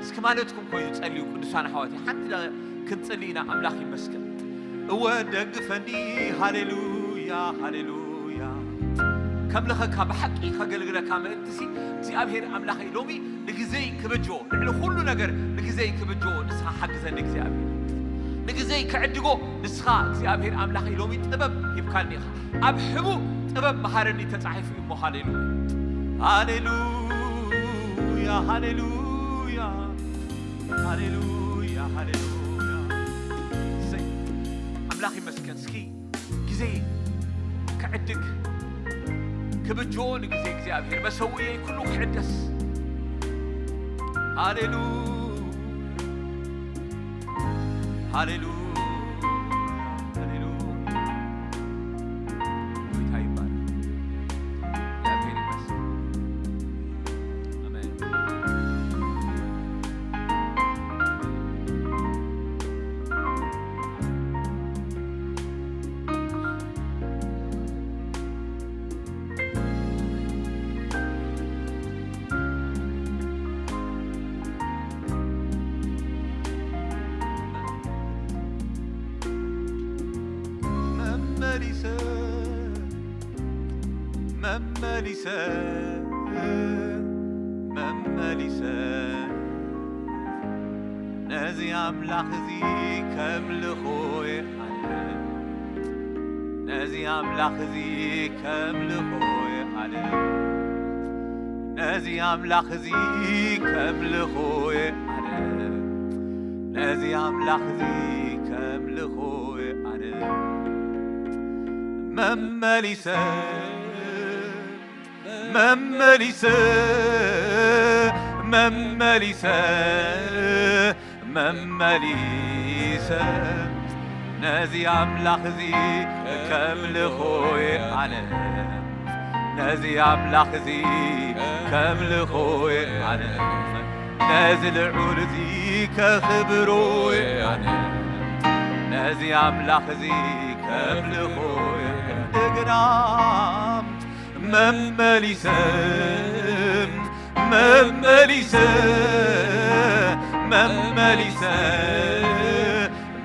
እስኪ ማለትኩም ኮይኑ ጸልዩ፣ ቅዱሳን ኣሕዋተይ። ሓንቲ ደቂቕ ክንጽሊ ኢና። ኣምላኽ ይመስገን። እወ ደግፈኒ፣ ሃሌሉያ፣ ሃሌሉያ። ከምልኸካ፣ ብሓቂ ከገልግለካ ምእንትሲ እግዚኣብሔር ኣምላኸይ፣ ሎሚ ንግዜይ ክብጆ፣ ልዕሊ ኩሉ ነገር ንግዜይ ክብጆ ንስኻ ሓግዘኒ እግዚኣብሔር። ንግዜይ ክዕድጎ ንስኻ እግዚኣብሔር ኣምላኸይ ሎሚ ጥበብ ሂብካኒ ኢኻ። ኣብ ሕቡእ ጥበብ መሃረኒ ተጻሒፉ እዩ እሞ፣ ሃሌሉያ፣ ሃሌሉያ፣ ሃሌሉያ፣ ሃሌሉያ፣ ሃሌሉያ። እሰይ፣ ኣምላኽ ይመስገን። እስኪ ግዜ ክዕድግ ክብጅዎ ንግዜ እግዚኣብሔር መሰውየይ ኩሉ ክሕደስ። ሃሌሉያ፣ ሃሌሉያ፣ ሃሌሉያ። ጌታ ይባረክ። እግዚኣብሔር ይመስገን። ኣሜን። መመሊሰ፣ መመሊሰ፣ መመሊሰ ነዚ ኣምላኽ እዚ ከምልኾ ኣነ፣ ነዚ ኣምላኽ እዚ ከምልኾ ኣነ፣ ነዚ ኣምላኽ እዚ ከምልኾ ኣነ፣ ነዚ ኣምላኽ እዚ ከምልኾ ኣነ፣ መመሊሰ፣ መመሊሰ፣ መመሊሰ፣ መመሊሰ ነዚ ኣምላኽ እዚ ከምልኾ ኣነ፣ ነዚ ኣምላኽ እዚ ከምልኾ ኣነ፣ ነዚ ልዑል እዚ ከኽብሮ ኣነ፣ ነዚ ኣምላኽ እዚ ከምልኾ እንደገና መመሊሰ፣ መመሊሰ፣ መመሊሰ፣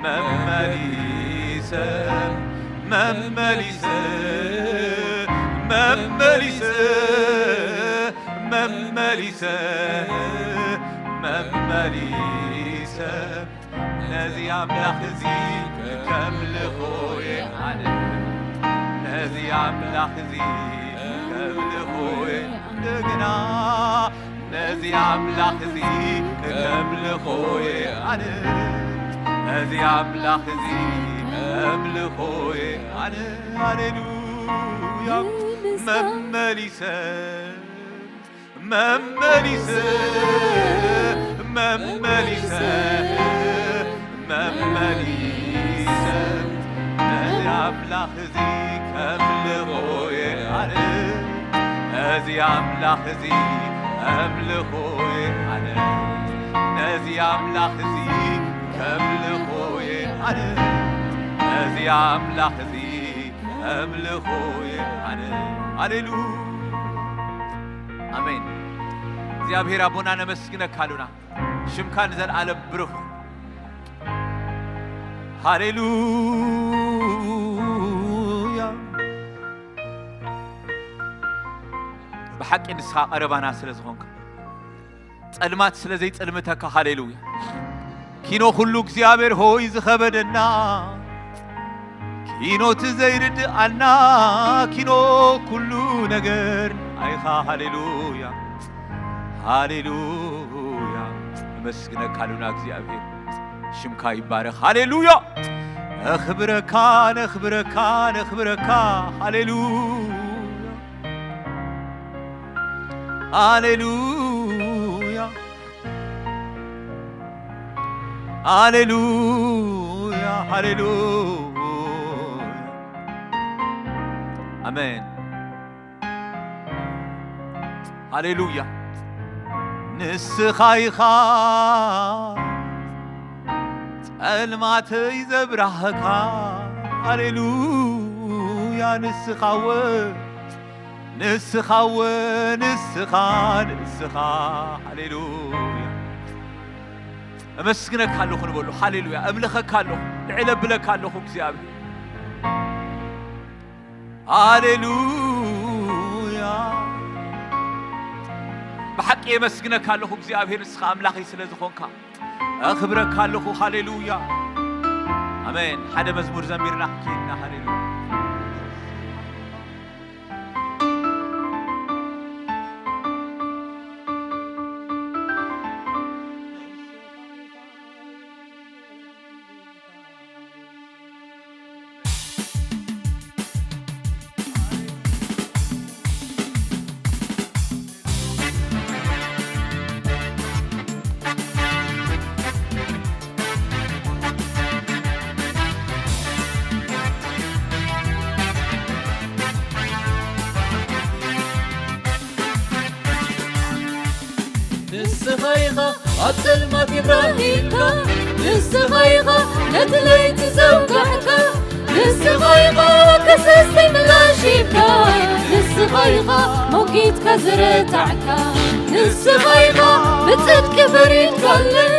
መመሊሰ፣ መመሊሰ፣ መመሊሰ፣ መመሊሰ፣ መመሊሰ ነዚ ኣምላኽ እዚ ከምልኾ ኣነ፣ ነዚ ኣምላኽ እዚ ከምልኾ እንደገና፣ ነዚ ኣምላኽ እዚ ከምልኾ ኣነ፣ ነዚ ኣምላኽ እዚ ኣምልኾየ ኣነ፣ ሃሌሉያ። መመሊሰ፣ መመሊሰ፣ መመሊሰ፣ መመሊሰ፣ ነዚ ኣምላኽ እዚ ከምልኾየ ኣነ፣ ነዚ ኣምላኽ እዚ ከምልኾየ ኣነ፣ ነዚ ኣምላኽ እዚ ከምልኾየ ኣነ፣ ነዚ ኣምላኽ እዚ ከምልኾየ ኣነ። ሃሌሉ-፣ ኣሜን። እግዚኣብሔር ኣቦና ነመስግነካ ኣሉና። ሽምካ ንዘለዓለም ብሩኽ። ሃሌሉያ። ብሓቂ ንስኻ ቀረባና ስለ ዝኾንካ፣ ጸልማት ስለ ዘይጽልምተካ፣ ሃሌሉያ። ኪኖ ኩሉ እግዚኣብሔር ሆይ ዝኸበደና፣ ኪኖ እቲ ዘይርድኣና፣ ኪኖ ኩሉ ነገር ኣይኻ፣ ሃሌሉያ፣ ሃሌሉያ። ነመስግነካ ኣሉና እግዚኣብሔር፣ ሽምካ ይባረኽ፣ ሃሌሉያ። ነኽብረካ፣ ነኽብረካ፣ ነኽብረካ፣ ሃሌሉያ፣ ሃሌሉያ፣ ሃሌሉያ፣ ሃሌሉያ። ኣሜን። ሃሌሉያ። ንስኻ ኢኻ ጸልማተይ ዘብራህካ። ሃሌሉያ። ንስኻ ወ-፣ ንስኻ ወ-፣ ንስኻ፣ ንስኻ። ሃሌሉያ። እመስግነካ ኣለኹ ንበሉ። ሃሌሉያ። እምልኸካ ኣለኹ። ልዕል እብለካ ኣለኹ እግዚኣብሔር። ሃሌሉያ። ብሓቂ የመስግነካ ኣለኹ እግዚኣብሔር፣ ንስኻ ኣምላኸይ ስለ ዝኾንካ። ኣኽብረካ ኣለኹ። ሃሌሉያ። ኣሜን። ሓደ መዝሙር ዘሚርና ክንከይድና። ሃሌሉያ። ንስኻ ኢኻ ኣብ ጸልማት ይብራህ ኢልካ፣ ንስኻ ኢኻ ነቲ ለይቲ ዘውጋሕካ፣ ንስኻ ኢኻ ከሰስተይ ምላሽ ሂብካ፣ ንስኻ ኢኻ ሞጊትካ ዝረታዕካ፣ ንስኻ ኢኻ ብጽድቂ ፈሪድካለይ፣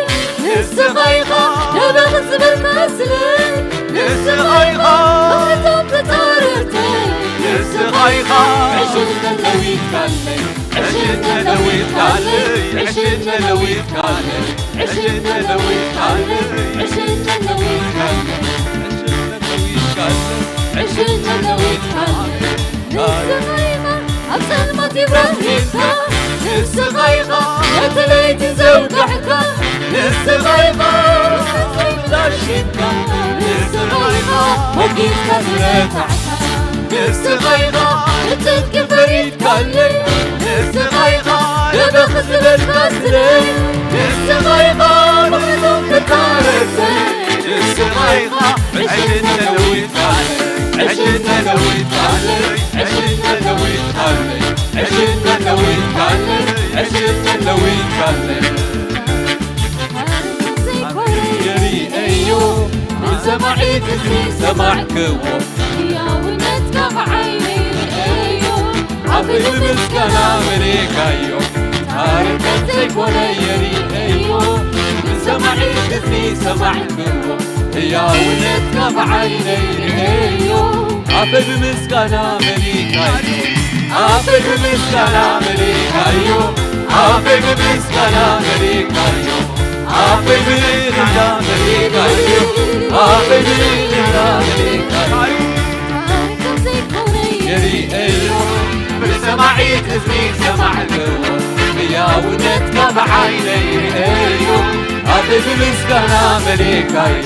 ንስኻ ኢኻ ደበኽ ዝበልካ ስለይ፣ ንስኻ ኢኻ እቶም ተጻረርተይ፣ ንስኻ ኢኻ ዕሽል ተለዊጥካለይ። ዕሽል ተለዊጥካለይ፣ ዕሽል ተለዊጥካለይ፣ ዕሽል ተለዊጥካለይ፣ ዕሽል ተለዊጥካለይ፣ ዕሽል ተለዊጥካለይ። ንስኻ ኢኻ ኣብ ጸልማት ይብራህ ኢልካ፣ ንስኻ ኢኻ ነቲ ለይቲ ዘውጋሕካ፣ ንስኻ ኢኻ ምላሽ ሂብካ፣ ንስኻ ኢኻ ሞጊትካ ዝረታዕካ። ንስኻ ኢኻ ንጽድቂ ፈሪድካለይ፣ ንስኻ ኢኻ ደበኽ ዝበልካ ስለይ፣ ንስኻ ኢኻ ምኽቶም ክታረሰይ፣ ንስኻ ኢኻ ዕሽል ተለዊጥካለይ፣ ዕሽል ተለዊጥካለይ፣ ዕሽል ተለዊጥካለይ፣ ዕሽል ተለዊጥካለይ፣ ዕሽል ተለዊጥካለይ። ዘይኮነ የሪኤዮ፣ ንሰማዒት እዝኒ ሰማዕክዎ፣ ህያውነትካ ብዓይነይ ርእየዮ፣ ኣፈይ ብምስጋና መሊእካዮ። ታሪኸይ ዘይኮነ የሪኤዮ፣ ንሰማዒት እዝኒ ሰማዕክዎ፣ ህያውነትካ ብዓይነይ ርእየዮ። ኣፈይ ብምስጋና መሊእካዮ፣ ኣፈይ ብምስጋና መሊእካዮ፣ ኣፈይ ብምስጋና መሊእካዮ፣ ኣፈይ ብእልልታ መሊእካዮ፣ ኣፈይ ብእልልታ መሊእካዮ። የሪኤዮ ብሰማዒት እዝኒ ሰማዕክዎ፣ ህያውነትካ ብዓይነይ ርእየዮ፣ ኣፈይ ብምስጋና መሊእካዮ።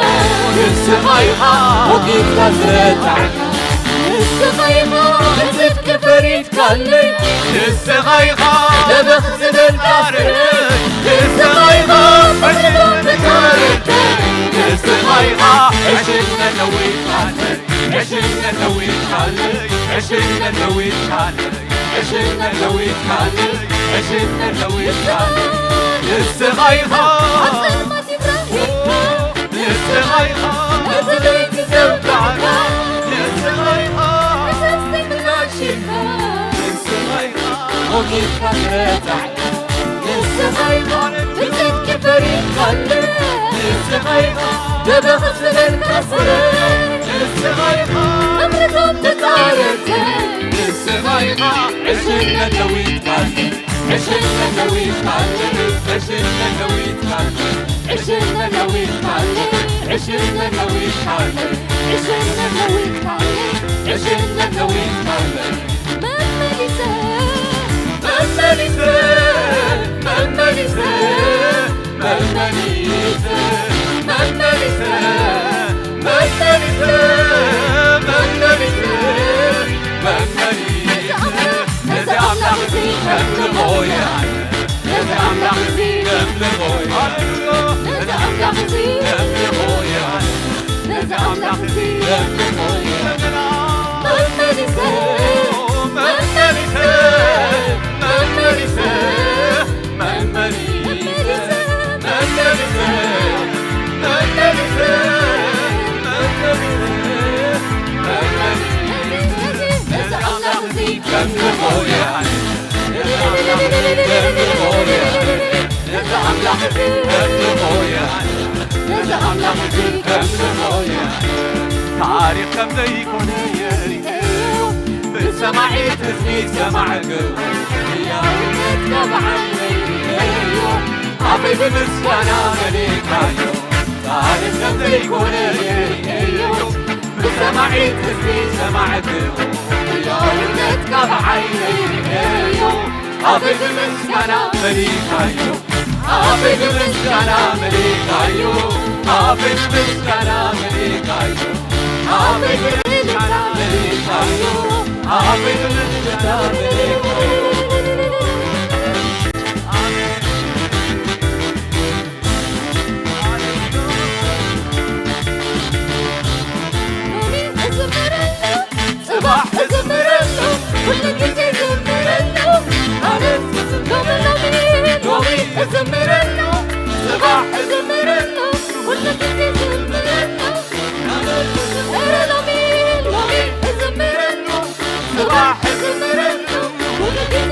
ንስኻ ኢኻ ሞጊትካ ዝረታዕካ። ንስኻ ኢኻ ብጽድቂ ፈሪድካለይ። ንስኻ ኢኻ ደበኽ ዝበልካ ስረይ። ንስኻ ኢኻ ሕልኖም ተካረድካለይ። ንስኻ ኢኻ ዕሽነት ነዊትካለይ። ዕሽነት ነዊትካለይ። ዕሽነት ነዊትካለይ። ዕሽነት ነዊትካለይ። ዕሽነት ነዊትካለይ። ንስኻ ኢኻ። ኣብ ጸልማት ይብራህ። ንስኻ ኢኻ። ነቲ ለይቲ ዘውዳዕካ። ንስኻ ኢኻ። ንሰስቲ ምላሽ ኢኻ። ንስኻ ኢኻ። ሞጊትካ ትረታዕ። ንስኻ ኢኻ ብጽድቂ ፈሪድካለይ። ንስኻ ኢኻ ደበኽ ዝበልካ ስረ። ንስኻ ኢኻ እምነቶም ተጻረተ። ንስኻ ኢኻ ዕሽነት ነዊትካለይ። ዕሽነት ነዊትካለይ። ዕሽነት ነዊትካለይ። ዕሽነት ነዊትካለይ። ዕሽነት ነዊትካለይ። ዕሽነት ነዊትካለይ። ዕሽነት ነዊትካለይ። መመሊሰ፣ መመሊሰ፣ መመሊሰ፣ መመሊሰ፣ መመሊሰ፣ መመሊሰ፣ መመሊሰ፣ መመሊሰ፣ ነዚ ኣምላኽ እዚ ከምልኾ እየ ኣነ። ነዚ ኣምላኽ እዚ ከምልኾ እየ ኣነ። ነዚ ኣምላኽ እዚ ከምልኾ እየ ኣነ። ነዚ ኣምላኽ እዚ መመሊሰ፣ መመሊሰ፣ መመሊሰ፣ መመሊሰ፣ ነዚ ኣምላኽ እዚ ከምልኾ እየ ኣነ። ነዚ ኣምላኽ እዚ ከምልኾ እየ ኣነ። ነዚ ኣምላኽ እዚ ከምልኾ እየ ኣነ። ነዚ ኣምላኽ እዚ ከምልኾ እየ ኣነ። ታሪኽ ከም ዘይኮነ የርእየዮ። ብሰማዒት ህዝቢ ሰማዕክዎ። ህያውነትካ ብዓይነይ ርእየዮ። ኣፈይ ብምስጋና መሊእካዮ። ታሪኽ ከም ዘይኮነ የርእየዮ። ብሰማዒት ህዝቢ ሰማዕክዎ። ህያውነትካ ብዓይነይ ርእየዮ። ኣቤት ምስጋና መሊእካዮ። ኣቤት ምስጋና መሊእካዮ። ኣቤት ምስጋና መሊእካዮ። ኣቤት ምስጋና መሊእካዮ። ኣቤት ምስጋና መሊእካዮ። ሎሚ እዝምረሉ፣ ጽባሕ እዝምረሉ፣ ኩሉ ግዜ እዝምረሉ። ኣነስ ሎሚ፣ ሎሚ፣ ሎሚ እዝምረሉ፣ ጽባሕ እዝምረሉ፣ ኩሉ ግዜ እዝምረሉ። ኣነስ እረ ሎሚ፣ ሎሚ እዝምረሉ፣ ጽባሕ እዝምረሉ፣ ኩሉ ግዜ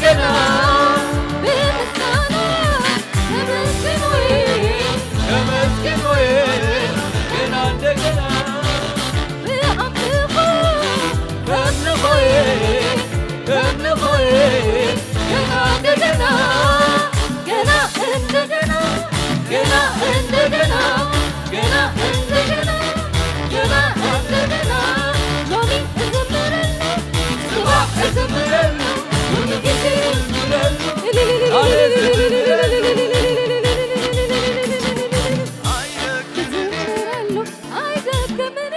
ገና ብምስጋና ተመስገን ወይ፣ ተመስገን ወይ፣ ገና እንደገና ብኣምልኾ ከምልኾይ፣ ከምልኾይ፣ ገና እንደገና፣ ገና እንደገና፣ ገና እንደገና፣ ገና እንደገና፣ ገና እንደገና፣ ሎሚ እዘምረሉ፣ ጽባሕ እዘምረሉ፣ ኩሉ ግዜ እዘምረሉ። እዝምረሉ፣ ኣይደክምን። እዝምረሉ፣ ኣይደክምን።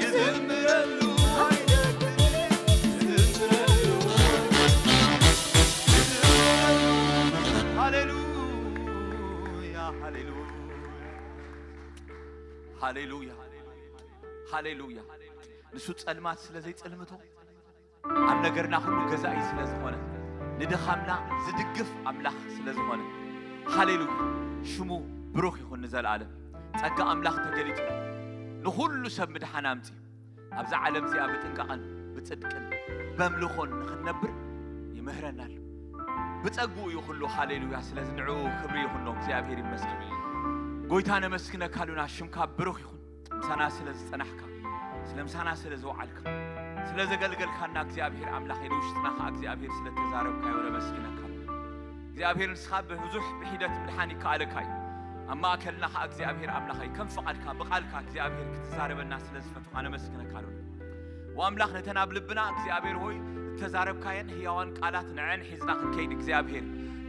እዝምረሉ፣ እዝምረሉ። ሃሌሉያ፣ ሃሌሉያ፣ ሃሌሉያ፣ ሃሌሉያ። ንሱ ጸልማት ስለ ዘይጸልምቶ፣ ኣብ ነገርና ኩሉ ገዛኢ ስለ ዝኾነ፣ ንድኻምና ዝድግፍ ኣምላኽ ስለ ዝኾነ፣ ሃሌሉያ፣ ሽሙ ብሩኽ ይኹን ንዘለኣለም። ጸጋ ኣምላኽ ተገሊጹ፣ ንኹሉ ሰብ ምድሓን ኣምጺኡ። ኣብዛ ዓለም እዚኣ ብጥንቃቐን ብጽድቅን በምልኾን ንኽንነብር ይምህረና ኣሎ። ብጸግኡ እዩ ኩሉ፣ ሃሌሉያ። ስለዚ ንዕኡ ክብሪ ይኹኖ፣ እግዚኣብሔር ይመስገን። ጎይታ ነመስግነካ ኣሉና፣ ሽምካ ብሩኽ ይኹን። ምሳና ስለ ዝጸናሕካ፣ ስለ ምሳና ስለ ዝወዓልካ፣ ስለ ዘገልገልካና እግዚኣብሔር ኣምላኸይ፣ ንውሽጥና ኸዓ እግዚኣብሔር ስለ ተዛረብካዮ ነመስግነካ። እግዚኣብሔር ንስኻ ብዙሕ ብሒደት ምድሓን ይከኣለካ እዩ። ኣብ ማእከልና ኸዓ እግዚኣብሔር ኣምላኸይ ከም ፍቓድካ ብቓልካ እግዚኣብሔር ክትዛረበና ስለ ዝፈትኻ ነመስግነካ ኣሉና። ወኣምላኽ ነተን ኣብ ልብና እግዚኣብሔር ሆይ እተዛረብካየን ህያዋን ቃላት ንዐን ሒዝና ክንከይድ እግዚኣብሔር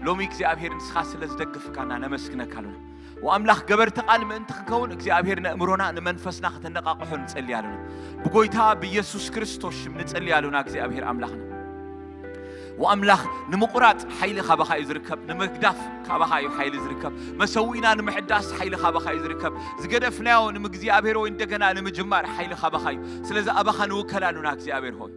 ሎሚ እግዚኣብሔር ንስኻ ስለ ዝደግፍካና ነመስግነካ ኣሉና። ወኣምላኽ ገበርቲ ቃል ምእንቲ ክንከውን እግዚኣብሔር ነእምሮና ንመንፈስና ከተነቓቕሖ ንጸሊ ኣሉና። ብጎይታ ብኢየሱስ ክርስቶስ ሽም ንጸሊ ኣሉና እግዚኣብሔር ኣምላኽና። ወኣምላኽ ንምቑራጽ ሓይሊ ካባኻ እዩ ዝርከብ፣ ንምግዳፍ ካባኻ እዩ ሓይሊ ዝርከብ፣ መሰዊእና ንምሕዳስ ሓይሊ ካባኻ እዩ ዝርከብ፣ ዝገደፍናዮ ንእግዚኣብሔር ወይ እንደገና ንምጅማር ሓይሊ ካባኻ እዩ። ስለዚ ኣባኻ ንውከል ኣሉና እግዚኣብሔር ሆይ።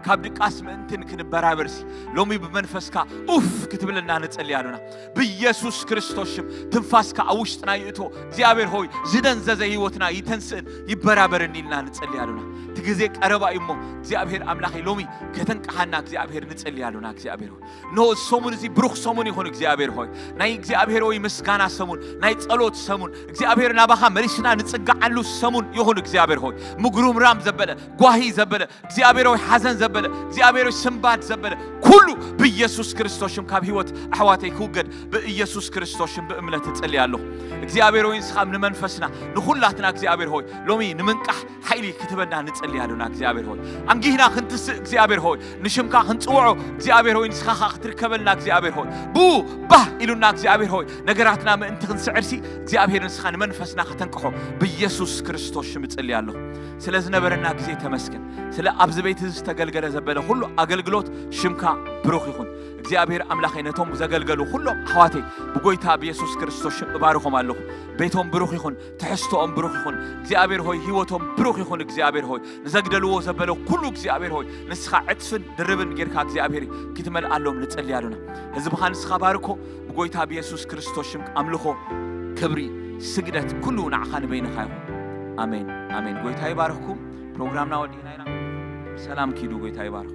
ካብ ድቃስ ምእንትን ክንበራበርሲ ሎሚ ብመንፈስካ ኡፍ ክትብልና ንጸሊ ኣሉና። ብኢየሱስ ክርስቶስ ሽም ትንፋስካ ኣብ ውሽጥና ይእቶ እግዚኣብሔር ሆይ፣ ዝደንዘዘ ህይወትና ይተንስእን ይበራበርን ኢልና ንጸሊ ኣሉና። እቲ ግዜ ቀረባ እዩ እሞ እግዚኣብሔር ኣምላኸይ ሎሚ ከተንቅሓና እግዚኣብሔር ንጸሊ ኣሉና። እግዚኣብሔር ሆይ፣ እንሆ እዚ ሰሙን እዚ ብሩኽ ሰሙን ይኹን እግዚኣብሔር ሆይ። ናይ እግዚኣብሔር ሆይ ምስጋና ሰሙን፣ ናይ ጸሎት ሰሙን፣ እግዚኣብሔር ናባኻ መሊስና ንጽግዓሉ ሰሙን ይኹን እግዚኣብሔር ሆይ። ምጉርምራም ዘበለ፣ ጓሂ ዘበለ፣ እግዚኣብሔር ሆይ ሓዘን ዘበለ፣ እግዚኣብሔር ሆይ ስንባድ ዘበለ ኩሉ ብኢየሱስ ክርስቶስ ሽም ካብ ህይወት ኣሕዋተይ ክውገድ ብኢየሱስ ክርስቶስ ሽም ብእምነት እጽሊ ኣለኹ። እግዚኣብሔር ሆይ ንስኻ ንመንፈስና ንኹላትና እግዚኣብሔር ሆይ ሎሚ ንምንቃሕ ሓይሊ ክትበና ንጽሊ ኣሉና እግዚኣብሔር ሆይ። ኣንጊህና ክንትስእ እግዚኣብሔር ሆይ፣ ንሽምካ ክንጽውዖ እግዚኣብሔር ሆይ፣ ንስኻ ኸኣ ክትርከበልና እግዚኣብሔር ሆይ። ብኡ ባህ ኢሉና እግዚኣብሔር ሆይ፣ ነገራትና ምእንቲ ክንስዕርሲ እግዚኣብሔር ንስኻ ንመንፈስና ከተንቅሖ ብኢየሱስ ክርስቶስ ሽም እጽሊ ኣለኹ። ስለ ዝነበረና ግዜ ተመስገን። ስለ ኣብዚ ቤት እዚ ዝተገልገለ ዘበለ ኩሉ ኣገልግሎት ሽምካ ብሩኽ ይኹን። እግዚኣብሔር ኣምላኸይ ነቶም ዘገልገሉ ኩሎም ኣሕዋተይ ብጎይታ ብየሱስ ክርስቶስ ሽም እባርኾም ኣለኹ። ቤቶም ብሩኽ ይኹን፣ ትሕዝቶኦም ብሩኽ ይኹን እግዚኣብሔር ሆይ፣ ህይወቶም ብሩኽ ይኹን እግዚኣብሔር ሆይ። ንዘግደልዎ ዘበለ ኩሉ እግዚኣብሔር ሆይ ንስኻ ዕጥፍን ድርብን ጌርካ እግዚኣብሔር ክትመልኣሎም ንጸሊ ኣሉና። ህዝብኻ ንስኻ ባርኮ። ብጎይታ ብየሱስ ክርስቶስ ሽም ኣምልኾ፣ ክብሪ፣ ስግደት ኩሉ ንዓኻ ንበይንኻ ይኹን። ኣሜን፣ ኣሜን። ጎይታ ይባርኽኩም። ፕሮግራምና ወዲእና ኢና። ሰላም ኪዱ። ጎይታ ይባርኽ።